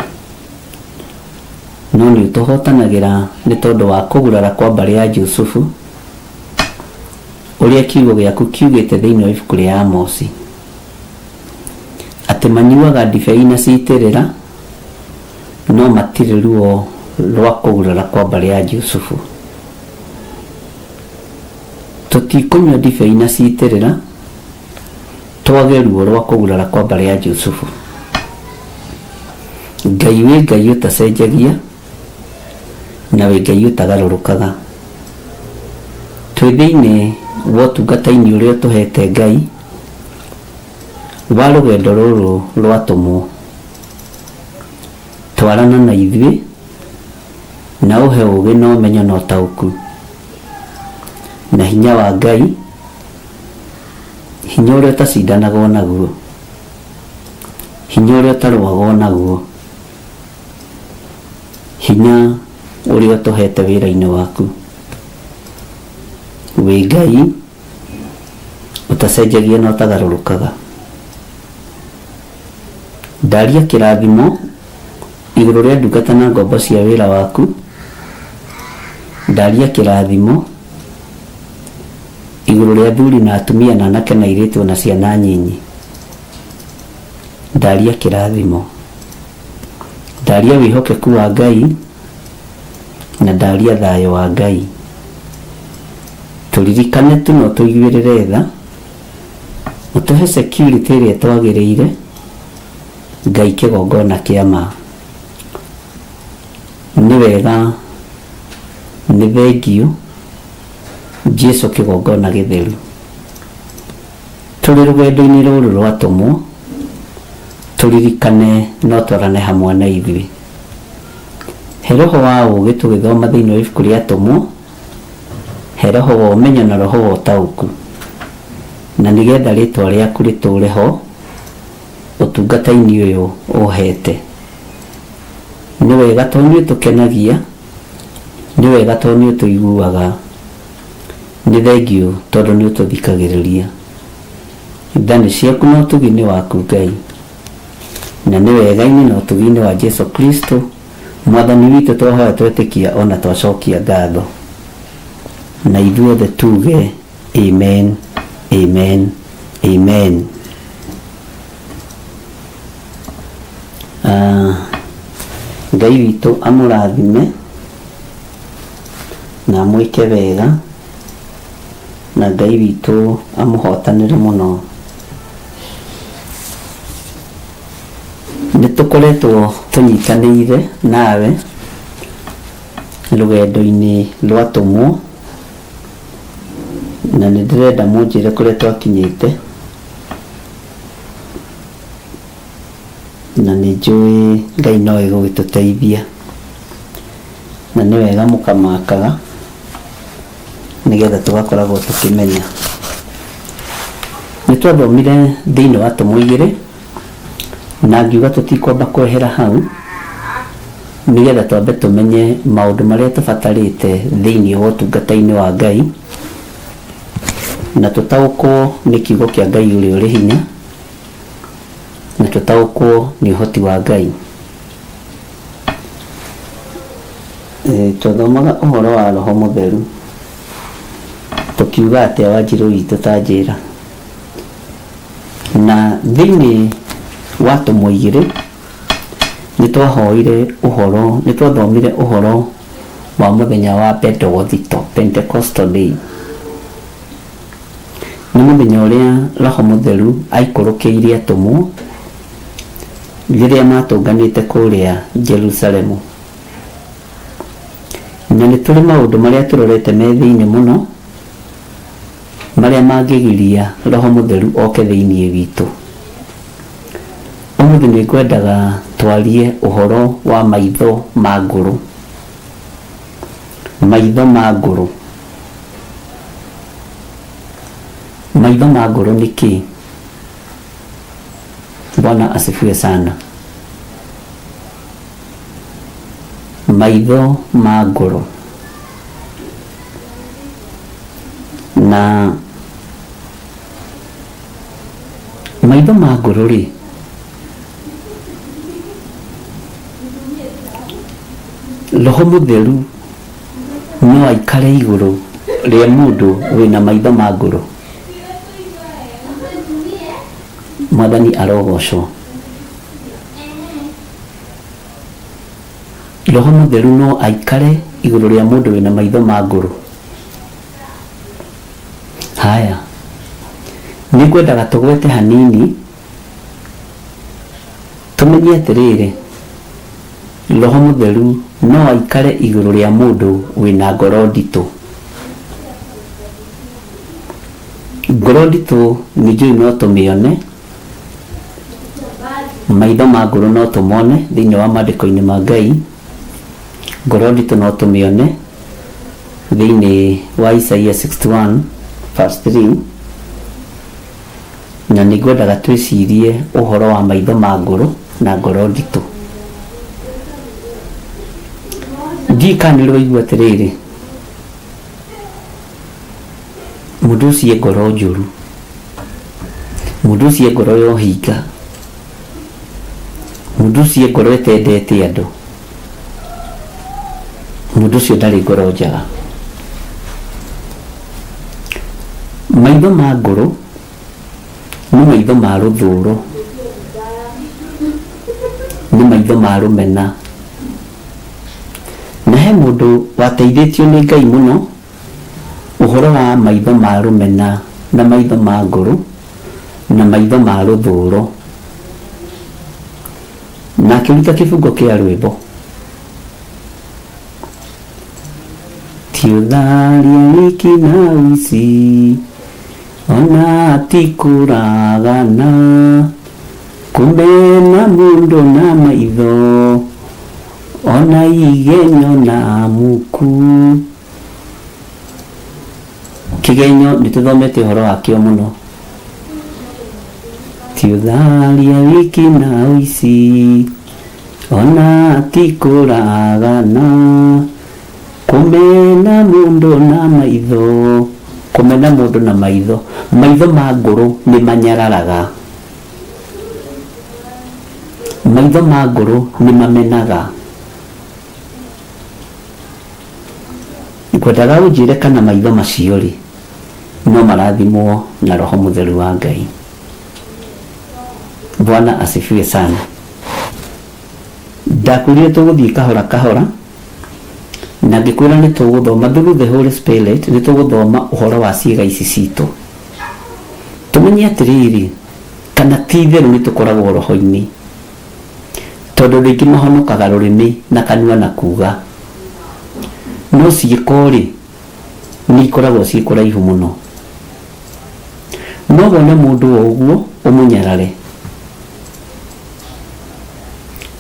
No nĩ ũtũhotanagĩra nĩ tondũ wa kũgurara kwa mbarĩ ya Jusufu, ũrĩa kiugo gĩaku kiugĩte thĩinĩ wa ibuku rĩa Amosi, atĩ manyuaga ndibei na citĩrĩra, no matirĩ ruo rwa kũgurara kwa mbarĩ ya Jusufu. Tũtikũnyua ndibei na citĩrĩra, twage ruo rwa kũgurara kwa mbarĩ ya Jusufu. Ngai wĩ Ngai ũtacenjagia na wĩ Ngai ũtagarũrũkaga. Twĩ thĩinĩ wa ũtungata-inĩ ũrĩa ũtũhete Ngai wa rũgendo rũrũ rwatũmwo. Twarana na ithuĩ na ũhe ũũgĩ na ũmenyo na ũtaũku na hinya wa Ngai, hinya ũrĩa ũtacindanagwo naguo, hinya ũrĩa ũtarũagwo naguo, hinya ũrĩa ũtũhete wĩra-inĩ waku. Wĩ Ngai ũtacenjagia na ũtagarũrũkaga. Ndaria kĩrathimo igũrũ rĩa ndungata na ngombo cia wĩra waku. Ndaria kĩrathimo igũrũ rĩa athuri na atumia na anake na airĩtu na ciana nyinyi. Ndaria kĩrathimo. Ndaria wĩhokeku wa Ngai na ndaria thayũ wa Ngai. Tũririkane tu na ũtũiguĩrĩre tha, ũtũhe security ĩrĩa twagĩrĩire, Ngai kĩgongona kĩa ma. Nĩ wega, nĩ thengiũ, Jesu kĩgongona gĩtheru. Tũrĩ rũgendo-inĩ rũrũ rwatũmwo, tũririkane no twarane hamwe na ithuĩ. He roho wa ũũgĩ tũgĩthoma thĩinĩ wa ibuku rĩa atũmwo, he roho wa ũmenyo na roho wa ũtaũku, na nĩgetha rĩtwa rĩaku rĩtũũre ho ũtungata-inĩ ũyũ ũhete. Nĩ wega tondũ nĩ ũtũkenagia, nĩ wega tondũ nĩ ũtũiguaga, nĩ thengiũ tondũ nĩ ũtũthikagĩrĩria. Tha nĩ ciaku na ũtugi nĩ waku Ngai, na nĩ wega-inĩ na ũtugi-inĩ wa Jesu Kristo Mwathani witũ twahoya twetĩkia ona twacokia ngatho. Na ithuothe tuge amen, amen, amen. Ngai witũ amũrathime na amwĩke wega, na Ngai witũ amũhotanĩre mũno. Nĩ tũkoretwo tũnyitanĩire nawe rũgendo-inĩ rwa tũmwo, na nĩ ndĩrenda mũnjĩre kũrĩa twakinyĩte, na nĩ njũĩ Ngai no egũgĩtũteithia, na nĩ wega mũkamakaga nĩgetha tũgakoragwo tũkĩmenya. Nĩ twathomire thĩinĩ wa tũmwo igĩrĩ, na ngiuga tũtikwamba kwehera hau nĩgetha twambe tũmenye maũndũ marĩa tũbatarĩte thĩinĩ wa ũtungata-inĩ wa Ngai, na tũtaũkwo nĩ kiugo kĩa Ngai ũrĩa ũrĩ hinya, na tũtaũkwo nĩ ũhoti wa Ngai. Twathomaga ũhoro wa Roho Mũtheru, tũkiuga atĩa Wanjirũ witũ ta njĩra. Na thĩinĩ wa tũmwo igĩrĩ nĩ twahoire ũhoro, nĩ twathomire ũhoro wa mũthenya wa Pentekothito, Pentecostal Day. Nĩ mũthenya ũrĩa Roho Mũtheru aikũrũkĩirie atũmwo rĩrĩa matũnganĩte kũrĩa Jerusalemu. Na nĩ tũrĩ maũndũ marĩa tũrorete me thĩinĩ mũno, marĩa mangĩgiria Roho Mũtheru oke thĩinĩ witũ. Ũmũthĩ nĩ ngwendaga twarie ũhoro wa maitho ma ngũrũ. Maitho ma ngũrũ. Maitho ma ngũrũ nĩ kĩĩ? Bwana asifiwe sana. Maitho ma ngũrũ. Na maitho ma ngũrũ rĩ, Roho Mũtheru no aikare igũrũ rĩa mũndũ wĩna maitho ma ngũrũ? Mwathani arogocwo. Roho Mũtheru no aikare igũrũ rĩa mũndũ wĩna maitho ma ngũrũ? Haya, nĩ ngwendaga tũgwete hanini tũmenye atĩrĩrĩ, Roho Mũtheru no aikare igũrũ rĩa mũndũ wĩna ngoro nditũ. Ngoro nditũ nĩ njũĩ no tũmĩone, maitho ma ngoro no tũmone thĩinĩ wa maandĩko-inĩ ma Ngai, ngoro nditũ no tũmĩone thĩinĩ wa Isaia 61 verse 3. Na nĩ ngwendaga twĩcirie ũhoro wa maitho ma ngũrũ na ngoro nditũ. Ndiũĩ kana nĩ ũrĩ waigua atĩrĩrĩ, mũndũ ũcio e ngoro njũru, mũndũ ũcio e ngoro ya ũhinga, mũndũ ũcio e ngoro ĩtendete andũ, mũndũ ũcio ndarĩ ngoro njega. Maitho ma ngũrũ nĩ maitho ma rũthũũro, nĩ maitho ma rũmena. Na he mũndũ wateithĩtio nĩ Ngai mũno ũhoro wa maitho ma rũmena na maitho ma ngũrũ na maitho ma rũthũũro, na akĩruta kĩbungo kĩa rwĩmbo. Ti ũtharia wiki na ũici, ona ti kũragana, kũmena mũndũ na maitho, ona igenyo na muku. Kĩgenyo nĩ tũthomete ũhoro wakĩo mũno. Ti ũtharia wiki na ũici, ona ti kũragana, kũmena mũndũ na maitho, kũmena mũndũ na maitho. Maitho ma ngũrũ nĩ manyararaga, maitho ma ngũrũ nĩ mamenaga. Ngwendaga ũnjĩre kana maitho macio rĩ, no marathimwo na Roho Mũtheru wa Ngai. Bwana asifiwe sana. Ndakwĩrire tũgũthiĩ kahora kahora na ngĩkwĩra nĩ tũgũthoma through the Holy Spirit, nĩ tũgũthoma ũhoro wa ciĩga ici citũ. Tũmenye atĩrĩrĩ, kana ti itherũ nĩ tũkoragwo roho-inĩ. Tondũ andũ aingĩ mahonokaga rũrĩmĩ na kanua na kuuga, no ciĩko-rĩ, nĩ ikoragwo ciĩ kũraihu mũno. No wone mũndũ o ũguo ũmũnyarare,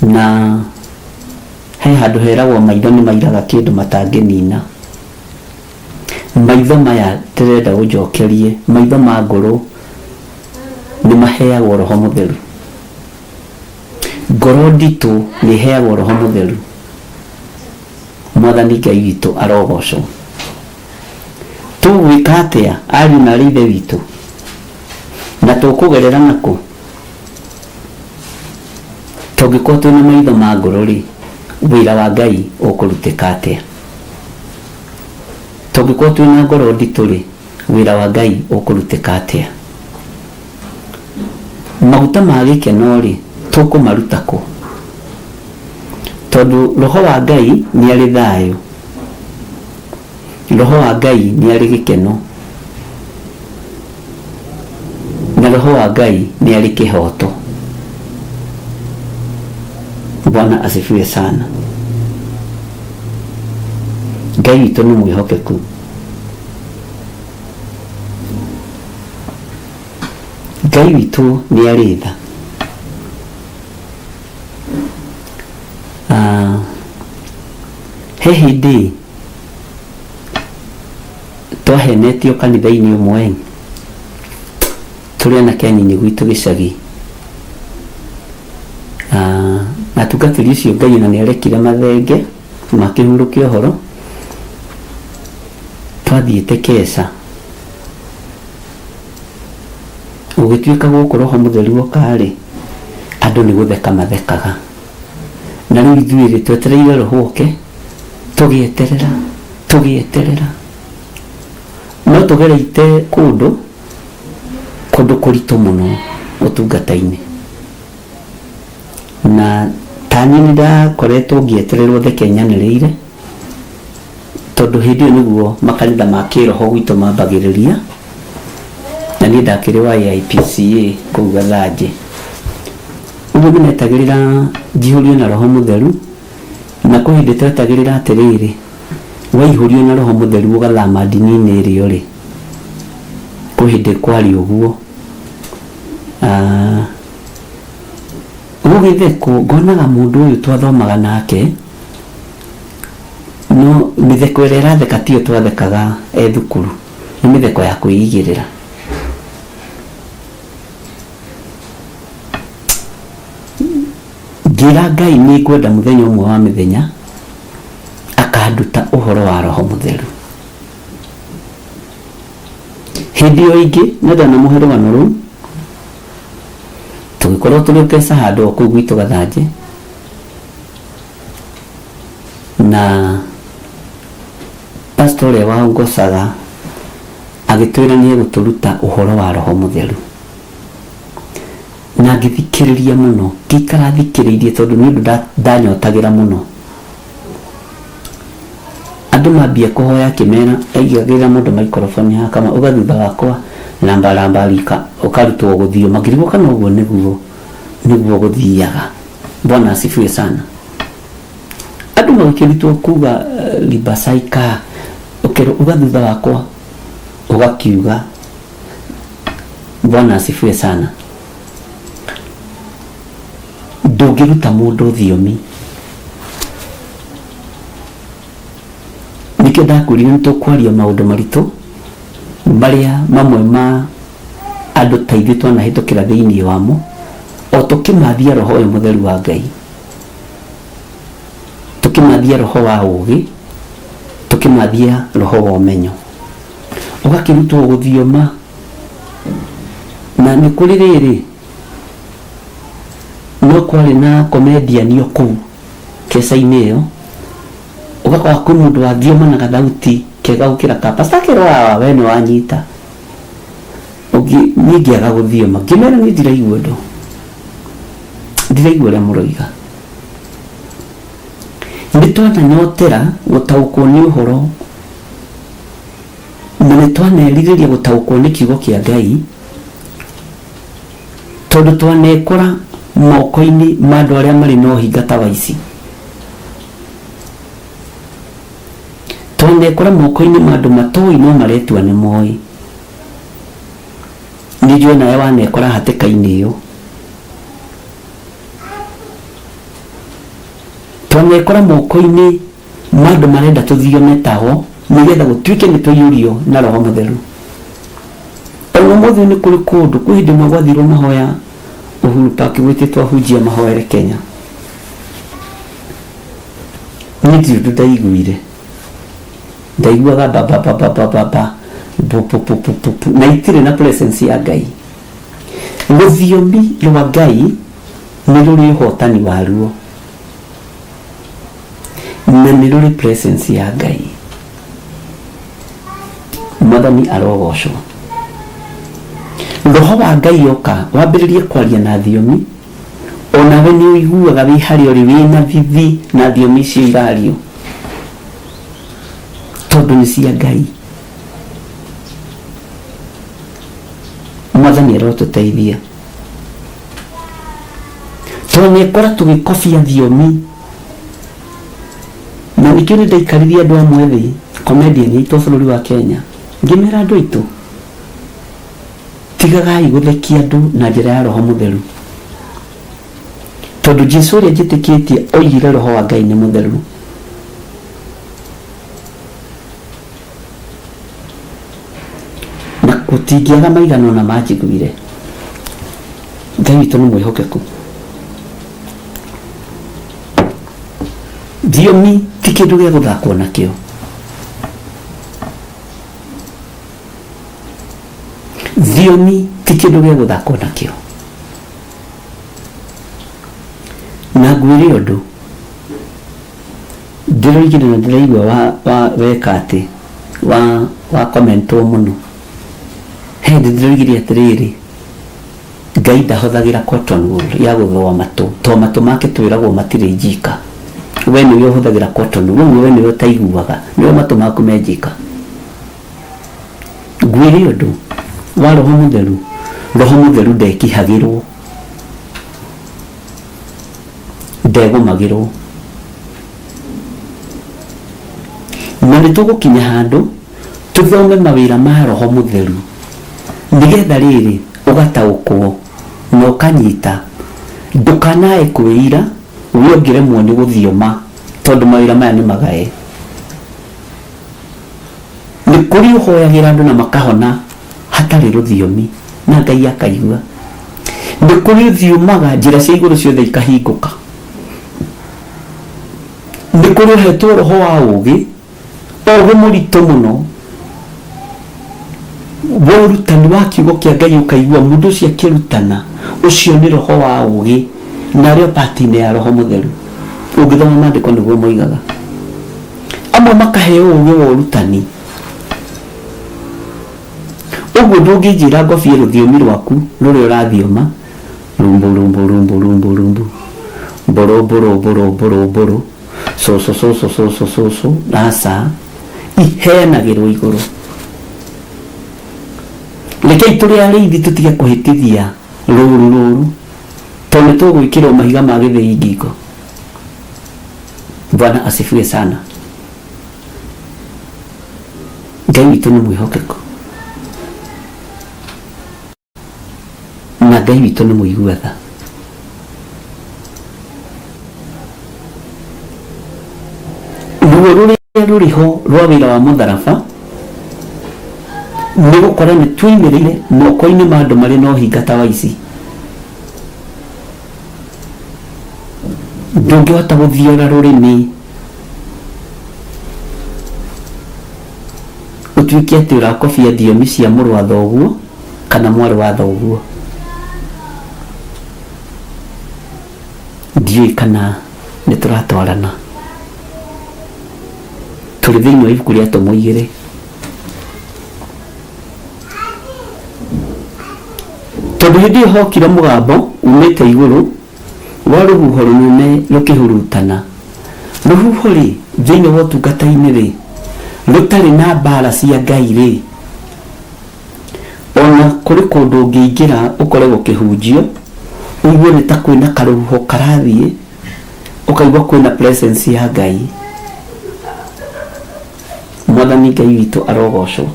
na he handũ heragwo maitho nĩ mairaga kĩndũ matangĩnina. Maitho maya ndĩrenda ũnjokerie, maitho ma ngũrũ nĩ maheagwo Roho Mũtheru. Ngoro nditũ nĩ ĩheagwo Roho Mũtheru. Mwathani Ngai witũ arogocwo. Tũgwĩka atĩa ariũ na arĩ ithe witũ? Na tũkũgerera nakũ? Tũngĩkorwo twĩna maitho ma ngoro rĩ, wĩra wa Ngai ũkũrutĩka atĩa? Tũngĩkorwo twĩna ngoro nditũ rĩ, wĩra wa Ngai ũkũrutĩka atĩa? Maguta ma gĩkeno-rĩ, tũkũmaruta kũ? Tondũ Roho wa Ngai nĩ arĩ thayũ, Roho wa Ngai nĩ arĩ gĩkeno, na Roho wa Ngai nĩ arĩ kĩhooto. Bwana asifiwe sana. Ngai witũ nĩ mwĩhokeku. Ngai witũ nĩ arĩ tha. Ah, he hĩndĩ twahenetio kanitha-inĩ ũmwe tũrĩ anake anini gwitũ gĩcagi. Ah, na atungatĩri ũcio Ngai ona nĩ arekire mathenge makĩhurũke ũhoro twathiĩte keca. Gũgĩtuĩka gũkũ Roho Mũtheru oka-rĩ, andũ nĩ gũtheka mathekaga. Na rĩu ithuĩ-rĩ, twetereire Roho oke, Tũgĩeterera, tũgĩeterera, no tũgereite kũndũ kũndũ kũritũ mũno ũtungata-inĩ, na tani nĩ ndakoretwo ngĩetererwo theke nyanĩrĩire, tondũ hĩndĩ ĩyo nĩguo makanitha ma kĩroho gwitũ mambagĩrĩria, na niĩ ndakĩrĩ wa AIPCA kũu Gathanjĩ. Ũguo nĩmetagĩrĩra njihũrio na Roho Mũtheru, na kwĩ hĩndĩ twetagĩrĩra atĩrĩrĩ, waihũrio na Roho Mũtheru ũgathama ndini-inĩ ĩrĩa ũrĩ. Kwĩ hĩndĩ kwarĩ ũguo. Gũgĩthekwo, ngonaga mũndũ ũyũ twathomaga nake, no mĩtheko ĩrĩa ĩratheka tiyo twathekaga e thukuru, nĩ mĩtheko ya kwĩigĩrĩra. Ngĩra Ngai nĩ ngwenda mũthenya ũmwe wa mĩthenya akanduta ũhoro wa Roho Mũtheru. Hĩndĩ ĩyo ĩngĩ na ndanamũhe rũgano rũu, tũgĩkorwo tũrĩ mbeca handũ o kũu gwitũ Gathanjĩ, na pastor ũrĩa waongocaga agĩtwĩra nĩ egũtũruta ũhoro wa Roho Mũtheru. Na ngĩthikĩrĩria mũno, ngĩikara thikĩrĩirie tondũ nĩ ũndũ ndanyotagĩra mũno. Andũ mambia kũhoya akĩmera, aigagĩrĩra mũndũ maikoroboni haha kama uga thutha wakwa ramba ramba rika, ũkarutwo gũthioma, ngĩrigwo kana ũguo nĩguo nĩguo gũthiaga. Bwana asifiwe sana. Andũ magĩkĩrutwo kuga ribasaika, ũkerwo uga thutha wakwa, ũgakiuga. Bwana asifiwe sana. Ndũngĩruta mũndũ thiomi. Nĩkĩo ndakwĩrire nĩ tũkwaria maũndũ maritũ marĩa mamwe ma andũ ta ithuĩ twanahĩtũkĩra thĩinĩ wamo, o tũkĩmathia Roho ũyũ Mũtheru wa Ngai, tũkĩmathia roho wa ũũgĩ, tũkĩmathia roho wa ũmenyo. Ũgakĩrutwo gũthioma, na nĩ kũrĩ rĩrĩ, no kwarĩ na comedian o kũu keca-inĩ ĩyo, ũgakora kwĩ mũndũ wathioma na gathauti kega gũkĩra ka pastor, akerwo awa we nĩ wanyita. Ũngĩ niĩ ngĩaga gũthioma, ngĩmera niĩ ndiraigua ũndũ, ndiraigua ũrĩa mũroiga. Nĩ twananyotera gũtaũkwo nĩ ũhoro, na nĩ twanerirĩria gũtaũkwo nĩ kiugo kĩa Ngai, tondũ twanekora moko-inĩ ma andũ arĩa marĩ na ũhinga ta wa ici. Twanekora moko-inĩ ma andũ matoĩ no maretua nĩ moĩ. Nĩ njũĩ nawe wanekora hatĩka-inĩ ĩyo. Twanekora moko-inĩ ma andũ marenda tũthiome tao nĩgetha gũtuĩke nĩ twaiyũrio na Roho Mũtheru. Ona ũmũthĩ nĩ kũrĩ kũndũ, kwĩ hĩndĩ ĩmwe gwathirwo mahoya Uhuru Park gwĩtĩtwo ahunjia mahoere Kenya. Niĩ ndirĩ ũndũ ndaiguire. Ndaiguaga ba ba ba ba ba ba ba bu bu bu bu bu bu na itirĩ na presence ya Ngai. Rũthiomi rwa Ngai nĩ rũrĩ ũhotani waruo na nĩ rũrĩ presence ya Ngai. Mwathani arogocwo. Roho wa Ngai oka wambĩrĩrie kwaria na thiomi, onawe nĩ ũiguaga wĩ harĩa ũrĩ wĩna thithi na thiomi icio irario, tondũ nĩ cia Ngai. Mwathani arotũteithia. Twanekora tũgĩkobia thiomi, na nĩkĩo nĩ ndaikaririe andũ amwe thĩ, comedian aitũ a bũrũri wa Kenya, ngĩmera andũ aitũ, tigagai gũthekia andũ na njĩra ya Roho Mũtheru, tondũ Jesu ũrĩa njĩtĩkĩtie oigire Roho wa Ngai nĩ mũtheru. Na gũtingĩaga maigana ona manjiguire. Ngai witũ nĩ mwĩhokeku. Thiomi ti kĩndũ gĩa gũthakwo nakĩo. Thiomi ti kĩndũ gĩa gũthakwo nakĩo. Na ngwĩre ũndũ, Ndĩroigire na ndĩraigua wa, wa weka atĩ wa wa commentwo mũno. He hĩndĩ ndĩroigire atĩrĩrĩ, Ngai ndahothagĩra cotton wool ya gũthũa matũ, to matũ make twĩragwo matirĩ njika. We nĩwe ũhũthagĩra cotton wool, ũguo we nĩwe ũtaiguaga, nĩwe matũ maku me njika. Ngwĩre ũndũ wa Roho Mũtheru, Roho Mũtheru ndekihagĩrwo, ndegũmagĩrwo. Na nĩ tũgũkinya handũ tũthome mawĩra ma Roho Mũtheru nĩgetha rĩrĩ ũgataũkwo na ũkanyita, ndũkanae kwĩira we ũngĩremwo nĩ gũthioma tondũ mawĩra maya nĩ magae. Nĩ kũrĩ ũhoyagĩra andũ na makahona hatarĩ rũthiomi na Ngai akaigua. Nĩ kũrĩ ũthiũmaga njĩra cia igũrũ ciothe ikahingũka. Nĩ kũrĩ ũhetwo roho wa ũgĩ, ũgĩ mũritũ mũno wa ũrutani wa kiugo kĩa Ngai ũkaigua mũndũ ũcio akĩrutana, ũcio nĩ roho wa ũgĩ na arĩ o part-inĩ ya roho mũtheru. Ũngĩthoma maandĩko nĩguo moigaga. Amwe makaheo ũgĩ wa ũrutani. Ũguo ndũngĩnjĩra ngobie rũthiomi rwaku rũrĩa ũrathioma rumbu rumbu rumbu rumbu rumbu mbũrũ mbũrũ mbũrũ mbũrũ mbũrũ cũcũ cũcũ cũcũ cũcũ aca iheanagĩrwo igũrũ. Rekei tũrĩ arĩithi tũtige kũhĩtithia rũru rũru tondũ nĩ tũgwĩkĩrwo mahiga ma gĩthĩi ngingo. Bwana asifiwe sana. Ngai witũ nĩ mwĩhokeku na Ngai witũ nĩ mũigua tha. Ruo rũrĩa rũrĩ ho rwa wĩra wa mũtharaba nĩ gũkora nĩ twoimĩrĩire moko-inĩ ma andũ marĩ na ũhinga ta wa ici. Ndũngĩhota gũthiora rũrĩmĩ ũtuĩke atĩ ũrakobia thiomi cia mũrũ wa thoguo kana mwarĩ wa thoguo. Ndiũĩ kana nĩ tũratwarana. Tũrĩ thĩinĩ wa ibuku rĩa Atũmwo igĩrĩ. Tondũ hĩndĩ ĩyo hokire mũgambo umĩte igũrũ wa rũhuho rũnene rũkĩhurutana. Rũhuho-rĩ, thĩinĩ wa ũtungata-inĩ-rĩ, rũtarĩ na mbara cia Ngai-rĩ, ona kũrĩ kũndũ ũngĩingĩra ũkore gũkĩhunjio, ũigue nĩ ta kwĩna karũhuho karathiĩ, ũkaigua kwĩna presence ya Ngai. Mwathani Ngai witũ arogocwo.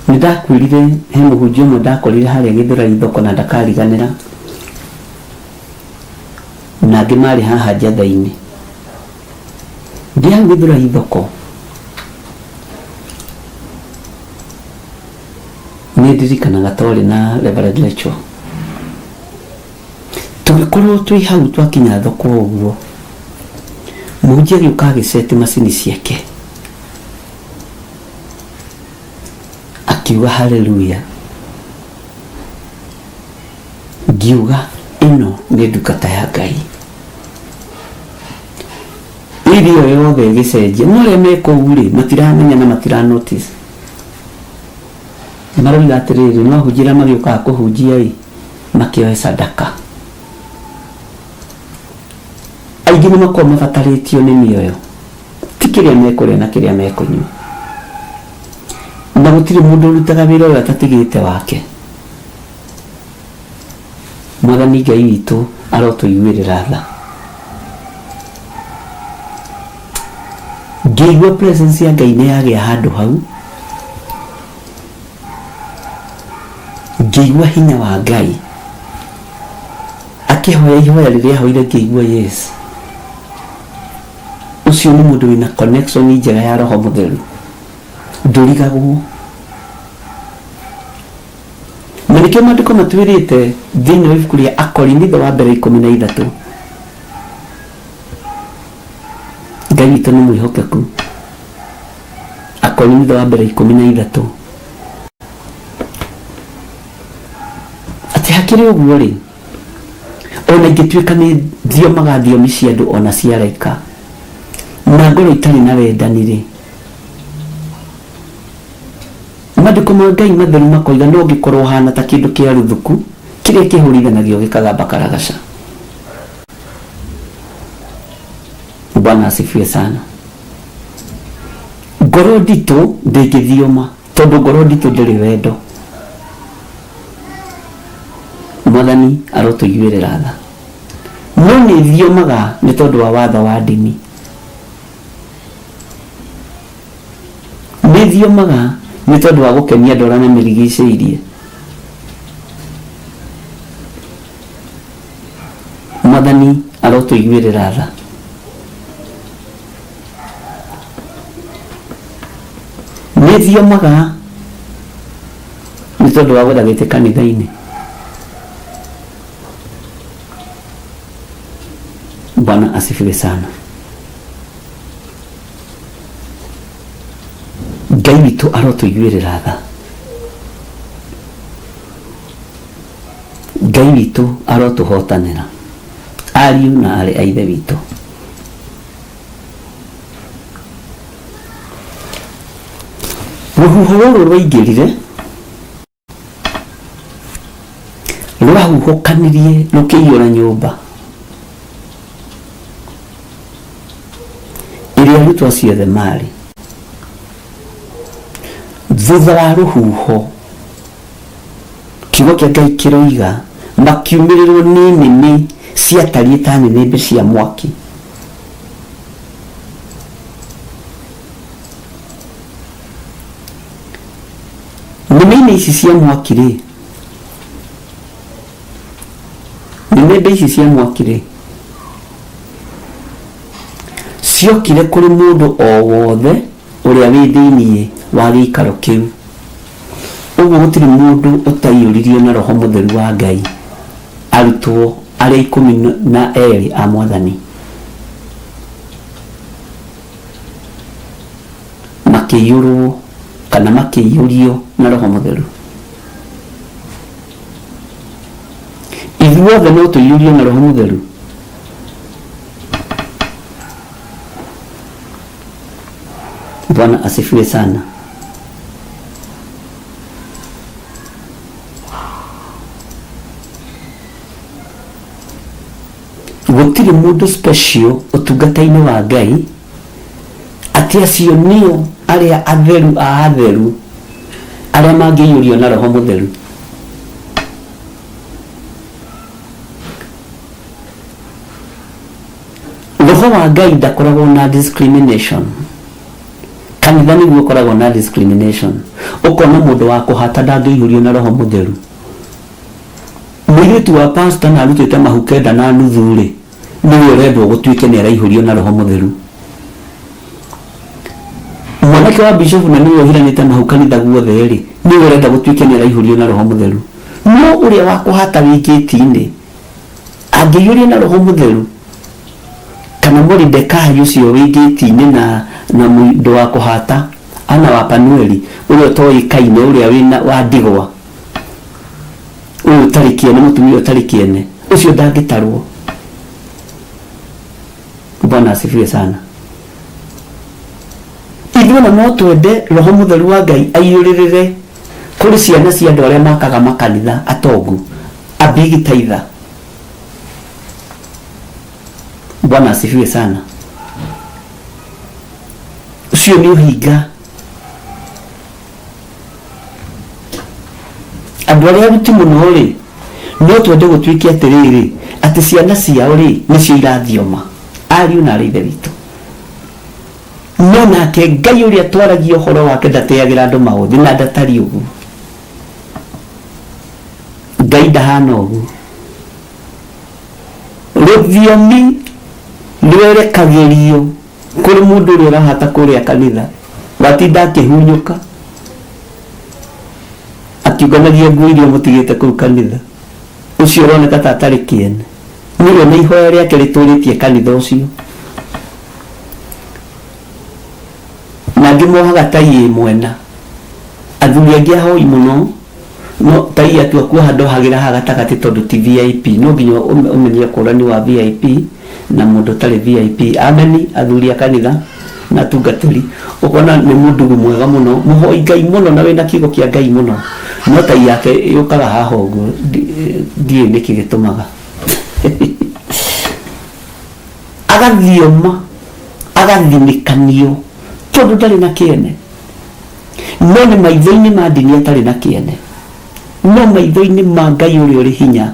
Nĩ ndakwĩrire he mũhunjia ũmwe ndakorire harĩa Gĩthũrai thoko na ndakariganĩra, na angĩ marĩ haha Njatha-inĩ. Ndĩ hau Gĩthũrai thoko, nĩ ndirikanaga twarĩ na Reverend Rachel. Tũgĩkorwo twĩ hau twakinya thoko ũguo, mũhunjia agĩũka agĩceti macini ciake, akiuga haleluya. Ngiuga ĩno nĩ ndungata ya Ngai. Irio yothe ĩgĩcenjia. No arĩa me kũu rĩ, matiramenya na matira notice. Maroiga atĩrĩrĩ, no ahunjia arĩa magĩũkaga kũhunjia ĩ, makĩoe sadaka. Aingĩ nĩ makoragwo mabatarĩtio nĩ mĩoyo, ti kĩrĩa mekũrĩa na kĩrĩa mekũnyua. Na gũtirĩ mũndũ ũrutaga wĩra ũyũ atatigĩte wake. Mwathani Ngai witũ arotũiguĩrĩra tha. Ngĩigua presence ya Ngai nĩ yagĩa handũ hau, ngĩigua hinya wa Ngai akĩhoya ihoya rĩrĩa ahoire, ngĩigua yes, ũcio nĩ mũndũ wĩna connection njega ya Roho Mũtheru, ndũrigagwo. Na nĩkĩo maandĩko matwĩrĩte thĩinĩ wa ibuku rĩa Akorinitho wa mbere 13, Ngai witũ nĩ mwĩhokeku. Akorinitho wa mbere 13 atĩ hakĩrĩ ũguo rĩ, Ona ingĩtuĩka nĩ thiomaga thiomi cia andũ ona cia araika, na ngorwo itarĩ na wendani rĩ, Maandĩko ma Ngai matheru makoiga no ngĩkorwo hana ta kĩndũ kĩa ruthuku kĩrĩa kĩhũrithanagio gĩkagamba karagaca. Bwana asifiwe sana. Ngoro nditũ ndĩngĩthioma tondũ ngoro nditũ ndĩrĩ wendo. Mwathani arotũiguĩrĩra tha. No nĩ thiomaga nĩ tondũ wa watho wa ndini. Nĩ thiomaga nĩ tondũ wa gũkenia andũ arĩa mamĩrigicĩirie. Mwathani arotũiguĩrĩra tha. Nĩ thiomaga nĩ tondũ wa gwetha gĩtĩ kanitha-inĩ. Bwana asifiwe sana. Ngai witũ arotũiguĩrĩra tha. Ngai witũ arotũhotanĩra ariũ na arĩ a ithe witũ. Rũhuho rũrũ rwaingĩrire Rwahuhũkanirie rũkĩiyũra nyũmba ĩrĩa arutwo acio othe maarĩ. Thutha wa rũhuho, kiugo kĩa Ngai kĩroiga, makiumĩrĩrwo nĩ nĩmĩ ciatariĩ ta nĩnĩmbĩ cia mwaki. Nĩmĩ-inĩ ici cia mwaki-rĩ, nĩnĩmbĩ ici cia mwaki-rĩ, ciokire kũrĩ mũndũ o wothe ũrĩa wĩ thĩinĩ wa gĩikaro kĩu. Ũguo gũtirĩ mũndũ ũtaiyũririo na Roho Mũtheru wa Ngai, arutwo arĩa 12 a Mwathani. Makĩiyũrwo kana makĩiyũrio na Roho Mũtheru. Ithuothe no tũiyũrio na Roho Mũtheru? Bwana asifiwe sana. Gũtirĩ mũndũ special ũtungata-inĩ wa Ngai atĩ acio nĩo arĩa atheru a atheru arĩa mangĩiyũrio na Roho Mũtheru. Roho wa Ngai ndakoragwo na discrimination. Kanitha nĩguo ũkoragwo na discrimination. Ũkona mũndũ wa kũhata ndangĩihũrio na Roho Mũtheru. Mũirĩtu wa pastor na arutĩte mahu 9.5 rĩ, nĩwe ũrendwo gũtuĩke nĩ araihũrio na Roho Mũtheru. Mwanake wa bishofu na nĩwe ũhiranĩte mahu kanitha guothe rĩ, nĩwe ũrenda gũtuĩke nĩ araihũrio na Roho Mũtheru. No ũrĩa wa kũhata wĩ ngĩti-inĩ, angĩiyũrio na Roho Mũtheru, kana Moridekai ũcio wĩ ngĩti-inĩ na na mũndũ wa kũhata, Ana wa Panueli, ũrĩa ũtoĩkaine, ũrĩa wĩna wa ndigwa, ũyũ ũtarĩ kĩene mũtumia ũtarĩ kĩene ũcio ndangĩtarwo bwana asifiwe sana ithuĩ na no twende roho mũtheru wa ngai aiyũrĩrĩre kũrĩ ciana cia andũ arĩa makaga makanitha atongu abigitaitha bwana asifiwe sana ũcio nĩ ũhinga Andũ arĩa aruti mũno-rĩ, no twende gũtuĩke atĩrĩrĩ, atĩ ciana ciao-rĩ, nĩcio irathioma, ariũ na aarĩ a Ithe witũ. No nake Ngai ũrĩa twaragia ũhoro wake ndateagĩra andũ maũthĩ na ndatariĩ ũguo. Ngai ndahana ũguo. Rũthiomi rwerekagĩrio kũrĩ mũndũ ũrĩa ũrahata kũrĩa kanitha watinda akĩhunyũka akiunganagia nguo iria mũtigĩte kũu kanitha ũcio ũroneka ta atarĩ kĩene nĩwe na ihoya rĩake rĩtũrĩtie kanitha ũcio na angĩ mohaga tai ĩ mwena athuri angĩ ahoi mũno No tai atua kuoha ndohagĩra haha gatagatĩ tondũ ti VIP. No nginya ũmenye ũkũrani wa VIP na mũndũ ũtarĩ VIP. Ameni athuri a kanitha na atungatĩri. Ũkona nĩ mũndugu mwega mũno, mũhoi Ngai mũno na wĩna kiugo kĩa Ngai mũno. No tai yake yũkaga haha ũguo, ndiũĩ nĩkĩ gĩtũmaga. Agathioma, agathinĩkanio tondũ ndarĩ na kĩene. No nĩ maitho-inĩ ma ndini atarĩ na kĩene, no maitho-inĩ ma Ngai ũrĩa ũrĩ hinya,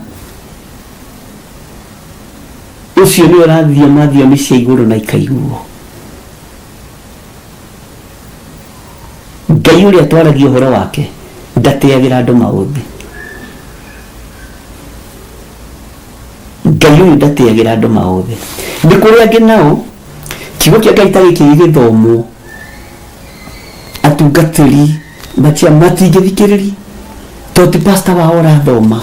ũcio nĩwe ũrathioma thiomi cia igũrũ na ikaiguo. Ngai ũrĩa twaragia ũhoro wake ndateagĩra andũ maũthĩ. Ngai ũyũ ndateagĩra andũ maũthĩ. Nĩ kũrĩ angĩ nao, kiugo kĩa Ngai ta gĩkĩ gĩgĩthomwo, atungatĩri matia matingĩthikĩrĩria tondũ ti pastor wao ũrathoma.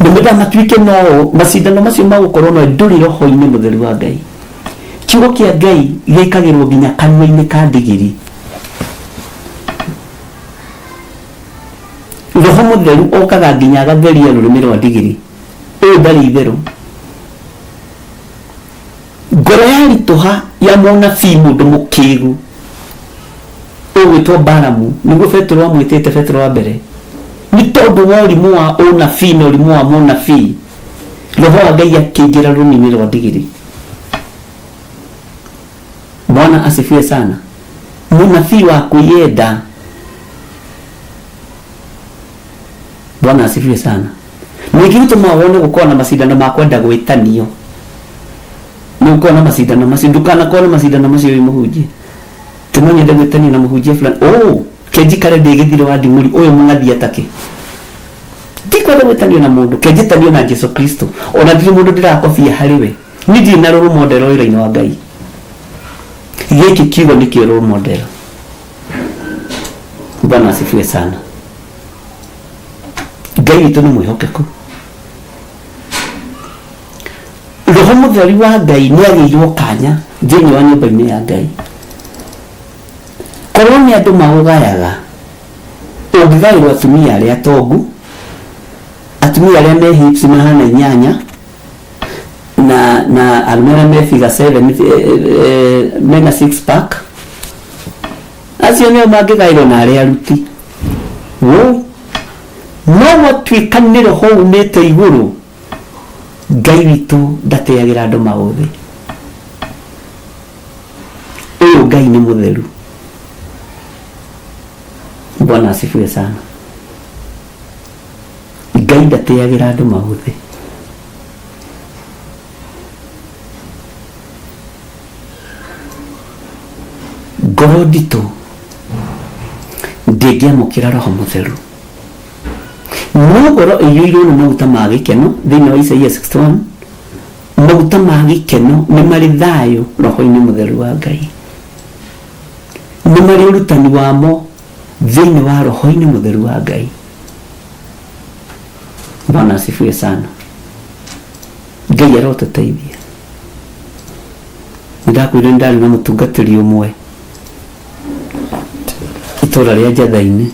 Nĩ mendaga matuĩke no macindano macio ma gũkorwo no ndũrĩ roho-inĩ mũtheru wa Ngai. Kiugo kĩa Ngai gĩkagĩrwo nginya kanua-inĩ ka ndigiri. Roho mũtheru okaga nginya agatheria rũrĩmĩ rwa ndigiri. Ũyũ ndarĩ itherũ. Ngoro yaritũha ya mũnabii mũndũ mũkĩgu ũgwĩtwo Balamu, nĩguo Petero amwĩtĩte Petero wa mbere, nĩ tondũ wa ũrimũ wa ũnabii na ũrimũ wa mũnabii, Roho wa Ngai akĩingĩra rũrĩmĩ-inĩ rwa ndigiri. Bwana asifiwe sana. Mũnabii wa kwĩyenda. Bwana asifiwe sana. Ningĩ gĩtũmaga wone gũkorwo na macindano ma kwenda gwĩtanio. Nĩ gũkorwo na macindano macio. Ndũkanakorwo na macindano macio wĩ mũhunjia. Atĩ no nyende gwĩtanio na mũhunjia fulani. Oh, ke njikare ndĩ gĩthirĩ wa nding'ũri ũyũ mũng'athi atakĩ. Ndikwenda gwĩtanio na mũndũ, ke njĩtanio na Jesu Kristo. Ona ndirĩ mũndũ ndĩrakobia harĩ we. Niĩ ndirĩ na role model wĩra-inĩ wa Ngai. Gĩkĩ kiugo nĩkĩo role model. Bwana asifiwe sana. Ngai witũ nĩ mwĩhokeku. Roho mũtheru wa Ngai nĩ agĩirwo kanya thĩinĩ wa nyũmba-inĩ ya Ngai. Korwo nĩ andũ maũgayaga, ũngĩgaĩrwo atumia arĩa atongu, atumia arĩa me hips mahana inyanya, na na arũme arĩa me figure 7 mena six pack, acio nĩo mangĩgaĩrwo na arĩa aruti. Wũi! No gwatuĩka nĩ roho umĩte igũrũ, Ngai witũ ndateagĩra andũ maũthĩ. Ũyũ Ngai nĩ mũtheru. Bwana asifiwe sana. Ngai ndateagĩra andũ maũthĩ. Ngoro nditũ ndĩngĩamũkĩra roho mũtheru. No ngoro ĩiyũirwo nĩ maguta ma gĩkeno, thĩinĩ wa Isaia 61, maguta ma gĩkeno nĩ marĩ thayũ roho-inĩ mũtheru wa Ngai. Nĩ marĩ ũrutani wamo thĩinĩ wa roho-inĩ mũtheru wa Ngai. Bwana asifiwe sana. Ngai arotũteithia. Nĩndakwĩrire nĩndarĩ na mũtungatĩri ũmwe itũra rĩa Njatha-inĩ,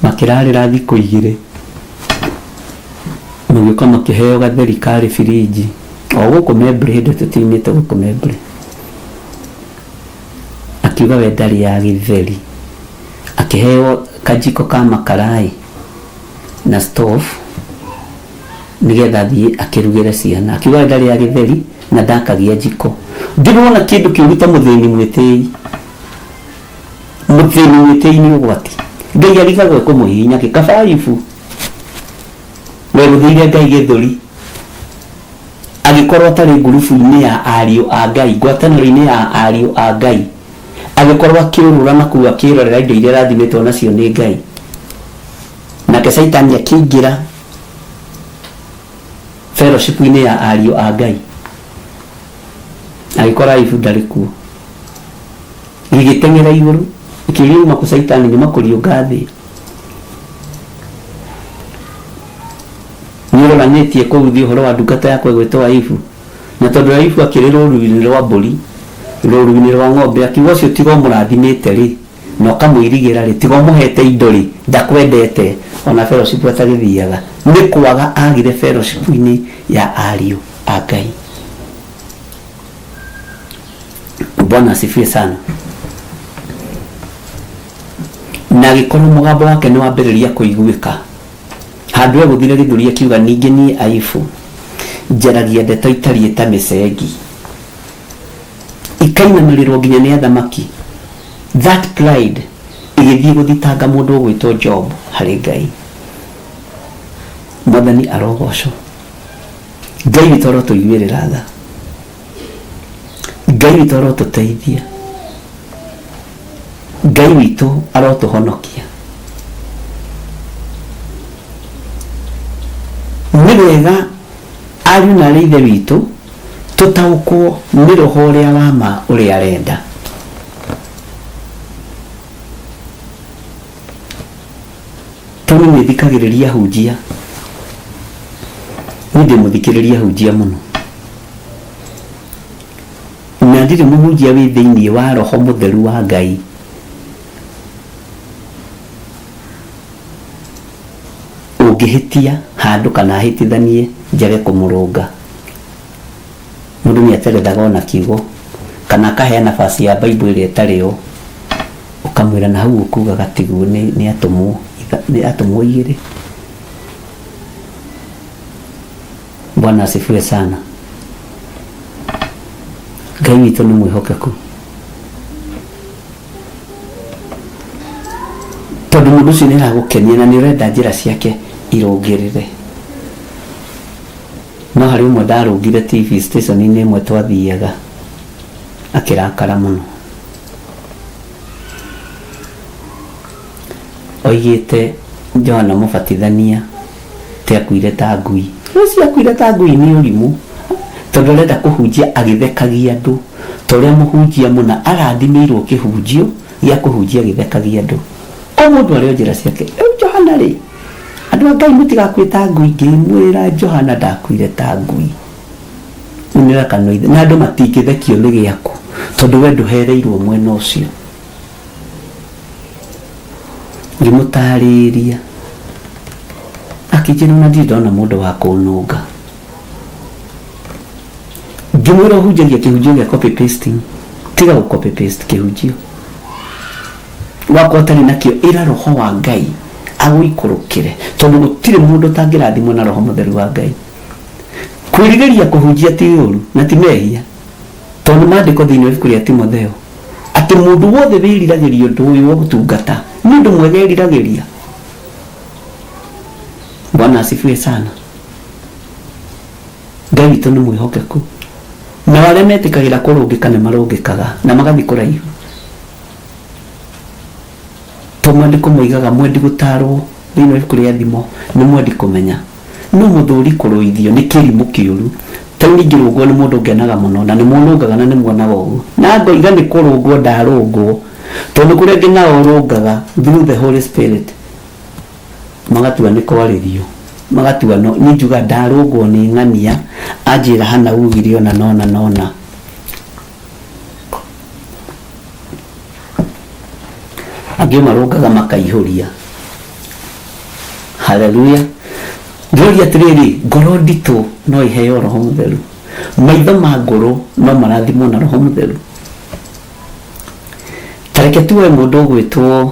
makĩrarĩra thikũ igĩrĩ, magĩũka makĩheo gatheri karĩ birinji o gũkũ Membley, hĩndĩ ĩyo tũtiumĩte gũkũ Membley. Akiuga we ndarĩ ya gĩtheri, akĩheo kajiko ka makara-ĩ na stove nĩgetha athiĩ akĩrugĩre ciana. Akiuga we ndarĩ ya gĩtheri na ndakagia njiko. Ndũrĩ wona kĩndũ kĩũru ta mũthĩni mwĩtĩi. Mũthĩni mwĩtĩi nĩ ũgwati. Ngai arigagwo ekũmũhihinya kĩ. Kaba Ayubu wegũthĩire Ngai gĩthũri agĩkorwo atarĩ ngurubu-inĩ ya ariũ a Ngai, ngwatanĩro-inĩ ya ariũ a Ngai, agĩkorwo akĩũrũra na kũu akĩrorera indo iria arathimĩtwo nacio nĩ Ngai. Nake Caitani akĩingĩra fellowship-inĩ ya ariũ a Ngai, agĩkora Ayubu ndarĩ kuo. Gĩgĩteng'era igũrũ, gĩkĩũria nyuma kũ Caitani, nyuma kũriũnga thĩ. Nĩ ũroranĩtie kũu thĩ ũhoro wa ndungata yakwa ĩgwĩtwo Ayubu, na tondũ Ayubu akĩrĩ rũũru-inĩ rwa mbũri, Rũru-inĩ rwa ng'ombe akiuga ũcio tiga ũmũrathimĩte rĩ na ũkamũirigĩra rĩ tiga ũmũhete indo rĩ ndakwendete ona fellowship atagĩthiaga nĩ kwaga agire fellowship-inĩ ya ariũ a Ngai. Bwana asifiwe sana. Na agĩkorwo mũgambo wake nĩ wambĩrĩria kũiguĩka handũ egũthire gĩthũri akiuga ningĩ niĩ Aibu njaragia ndeto itariĩ ta mĩcengi ikainamĩrĩrwo nginya nĩ athamaki. That pride ĩgĩthiĩ gũthitanga mũndũ ũgwĩtwo Job harĩ Ngai. Mwathani arogocwo. Ngai witũ arotũiguĩrĩra tha. Ngai witũ arotũteithia. Ngai witũ arotũhonokia. Nĩ wega ariũ na arĩ ithe witũ tũtaũkwo nĩ roho ũrĩa wa ma ũrĩa arenda. Tondũ nĩ thikagĩrĩria hunjia, niĩ ndĩ mũthikĩrĩria hunjia mũno, na ndirĩ mũhunjia wĩ thĩinĩ wa roho mũtheru wa Ngai. Ũngĩhĩtia handũ kana ahĩtithanie njage kũmũrũnga. Mũndũ nĩ aterethaga ona kiugo kana akaheana verse ya Bible ĩrĩa ĩtarĩ yo, ũkamwĩra na hau ũkugaga tiguo nĩ atũmwo nĩ atũmwo igĩrĩ. Bwana asifiwe sana. Ngai witũ nĩ mwĩhokeku. Tondũ mũndũ ũcio nĩ aragũkenia na nĩ ũrenda njĩra ciake irũngĩrĩre. No harĩ ũmwe ndarũngire TV station-inĩ ĩmwe twathiaga akĩrakara mũno. Oigĩte Johana Mũbatithania ti akuire ta ngui. Ũcio akuire ta ngui nĩ ũrimũ tondũ arenda kũhunjia agĩthekagia andũ ta ũrĩa mũhunjia mũna arathimĩirwo kĩhunjio gĩa kũhunjia agĩthekagia andũ. O mũndũ arĩ o njĩra ciake. Rĩu Johana rĩ, andũ a Ngai mũtigakue ta ngui, ngĩmwĩra Johana ndakuire ta ngui. Unĩra kanua ithe. Na andũ matingĩthekio nĩ gĩaku tondũ we ndũhereirwo mwena ũcio. Ngĩmũtarĩria akĩnjĩra ona ndirĩ ndona mũndũ wa kũnũnga. Ngĩmwĩra ũhunjagia kĩhunjio gĩa copy pasting, tiga gũ copy paste kĩhunjio wakwa ũtarĩ nakĩo, ĩra roho wa Ngai agũikũrũkĩre tondũ gũtirĩ mũndũ ũtangĩrathimwo na roho mũtheru wa Ngai. Kwĩrirĩria kũhunjia ti ũru na ti mehia tondũ maandĩko thĩinĩ wa ibuku rĩa Timotheo atĩ mũndũ wothe wĩriragĩria ũndũ ũyũ wa ũtungata nĩ ũndũ mwega eriragĩria. Bwana asifiwe sana. Ngai witũ nĩ mwĩhokeku na arĩa metĩkagĩra kũrũngĩka nĩ marũngĩkaga na magathiĩ kũraihu. To maandĩko moigaga mwendi gũtarwo thĩinĩ wa ibuku rĩa Thimo nĩ mwendi kũmenya no mũthũri kũrũithio nĩ kĩrimũ kĩũru. Ta rĩu ingĩrũngwo nĩ mũndũ ngenaga mũno na nĩ mũnũngaga na nĩ muonaga ũguo na ngoiga nĩ kũrũngwo ndarũngwo tondũ kũrĩa angĩ nao ũrũngaga through the Holy Spirit magatua nĩ kwarĩrio magatua no niĩ njuga ndarũngwo nĩ ng'ania anjĩra hana ugire ona nona nona. Angĩ marũngaga makaihũria. Haleluya. Ndĩroria atĩrĩrĩ, ngoro nditũ no ĩheo roho mũtheru, maitho ma ngũrũ no marathimwo na roho mũtheru. Ta reke tuoe mũndũ ũgwĩtwo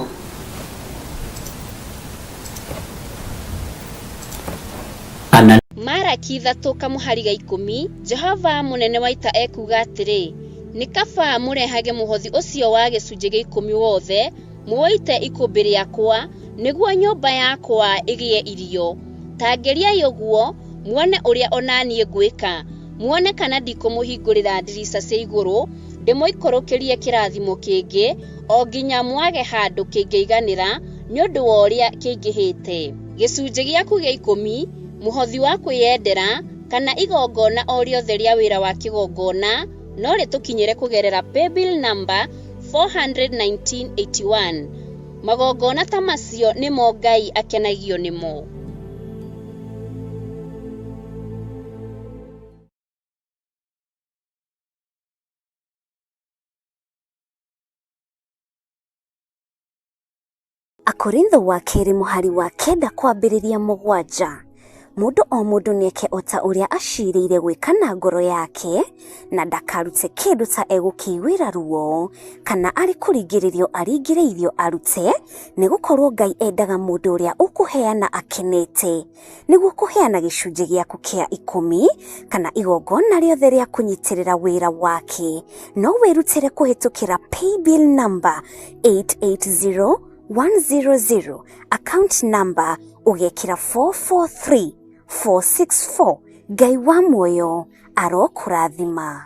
Anania. Maraki ithatũ kamũhari ga ikũmi, Jehova mũnene wa ita ekuuga atĩrĩ, Nĩ kaba mũrehage mũhothi ũcio wa gĩcunjĩ gĩa ikũmi wothe, mũũite ikũmbĩ rĩakwa, nĩguo nyũmba yakwa ĩgĩe irio. Ta ngeriai ũguo, muone ũrĩa o na niĩ ngwĩka, muone kana ndikũmũhingũrĩra ndirica cia igũrũ, ndĩmũikũrũkĩrie kĩrathimo kĩngĩ, o nginya mwage handũ kĩngĩiganĩra nĩ ũndũ wa ũrĩa kĩingĩhĩte. Gĩcunjĩ gĩaku gĩa ikũmi, mũhothi wa kwĩyendera, kana igongona o rĩothe rĩa wĩra wa kĩgongona no rĩtũkinyĩre kũgerera paybill number 41981. Magongona ta macio nĩmo Ngai akenagio nĩmo. Akorintho wa kerĩ mũhari wa kenda kwambĩrĩria 7. Mũndũ o mũndũ nĩeke o ta ũrĩa acirĩire gwĩka na ngoro yake, na ndakarute kĩndũ ta egũkĩiguĩra ruo, kana arĩ kũringĩrĩrio aringĩrĩirio arute, nĩgũkorwo Ngai endaga mũndũ ũrĩa ũkũheana akenete. Nĩguo kũheana gĩcunjĩ gĩaku kĩa 10 kana igongona rĩothe rĩa kũnyitĩrĩra wĩra wake, no wĩrutĩre kũhĩtũkĩra paybill number 880100, account number ũgekĩra 443464. Ngai wa muoyo arokũrathima.